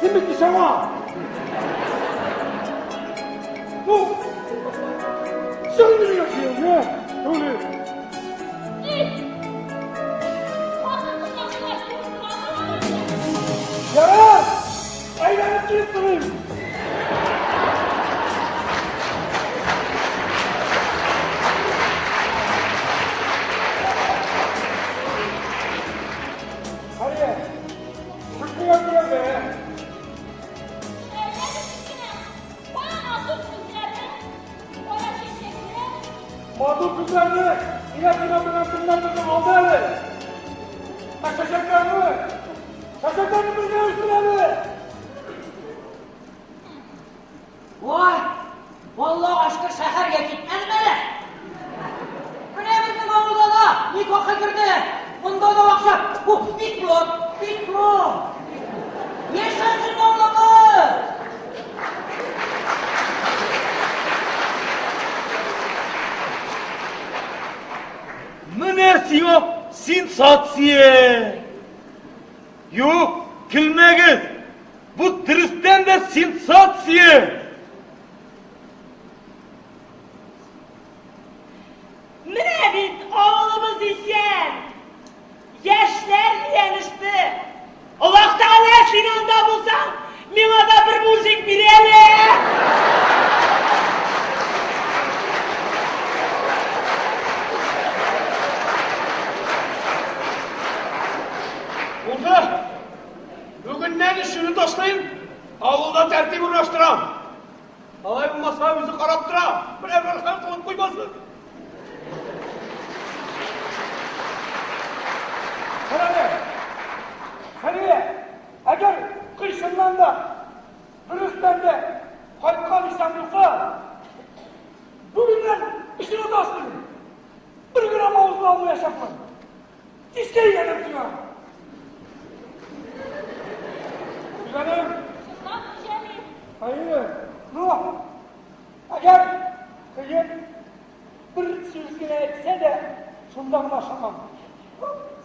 Син бит ишаңа. Ну, чыгын дигән, не? Ярар! Әйләнеп килеп торыйм. Хәриә, шөкергә күрә дә. Матур күзләрне илә-килә белән кемнәрдер алды әле. Ә чәчәкләрне, чәчәкләрне бергә үстерәле. Вай, Аллага шөкер, шәһәргә китмәдем әле. Менә безнең авылда да никахы керде. Монда да акча. Бу бик күп, бик күп. Яшәсен авылыбыз! Менә сиңа сенсация! Юк, көлмәгез! Бу дөрестән дә сенсация! Менә бит авылыбыз исән! Яшьләр өйләнеште. Аллаһ Тәгалә, син анда булсаң, миңа да бер мужик бир әле! Булды. Бүгеннән эшне ташлыйм, авылда тәртип урнаштырам. Алай булмаса, үзе карап тора. Берәр бер хәл кылып куймасын. Карале. Хәлилә, әгәр кый чыннан да, дөрестән дә кайткан исән булса, бүгеннән эшне ташлыйм. Бер грамм авызына алмаячакмын. Тискә әйләнәм сиңа. Гүзәлем. Чынлап, Җәмил. Әйе. Ну, әгәр кыен бер сүз генә әйтсә дә, шунда гына ышанам.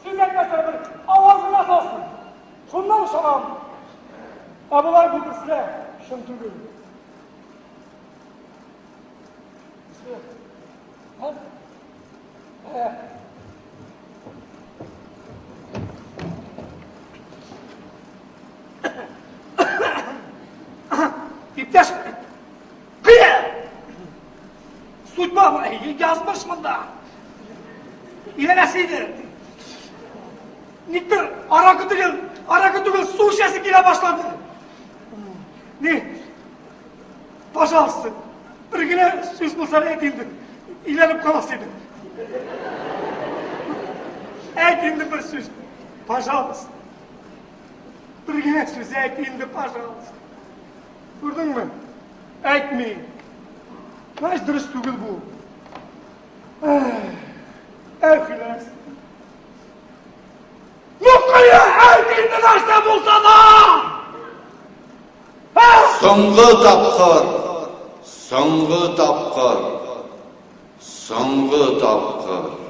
Сүз әйтмәсә бер аваз гына салсын. Шуннан ышанам. Ә болай бу берсе дә чын түгел. Иптәш, кыя! Судьба язмыш монда. Өйләнәсе иде. Никтер аракы түгел, аракы түгел, су эчәсе килә башлады. Ни? Пожалуйста, бер генә сүз булса да әйт инде. Өйләнеп каласы иде. Әйт инде бер сүз. Пожалуйста. Бер генә сүз әйт инде, пожалуйста. Күрдеңме? Әйтми. Знаешь, дөрес түгел бу. Әхиләс. Ну, кая, әйт инде нәрсә булса да! Соңгы тапкыр, соңгы тапкыр, соңгы тапкыр.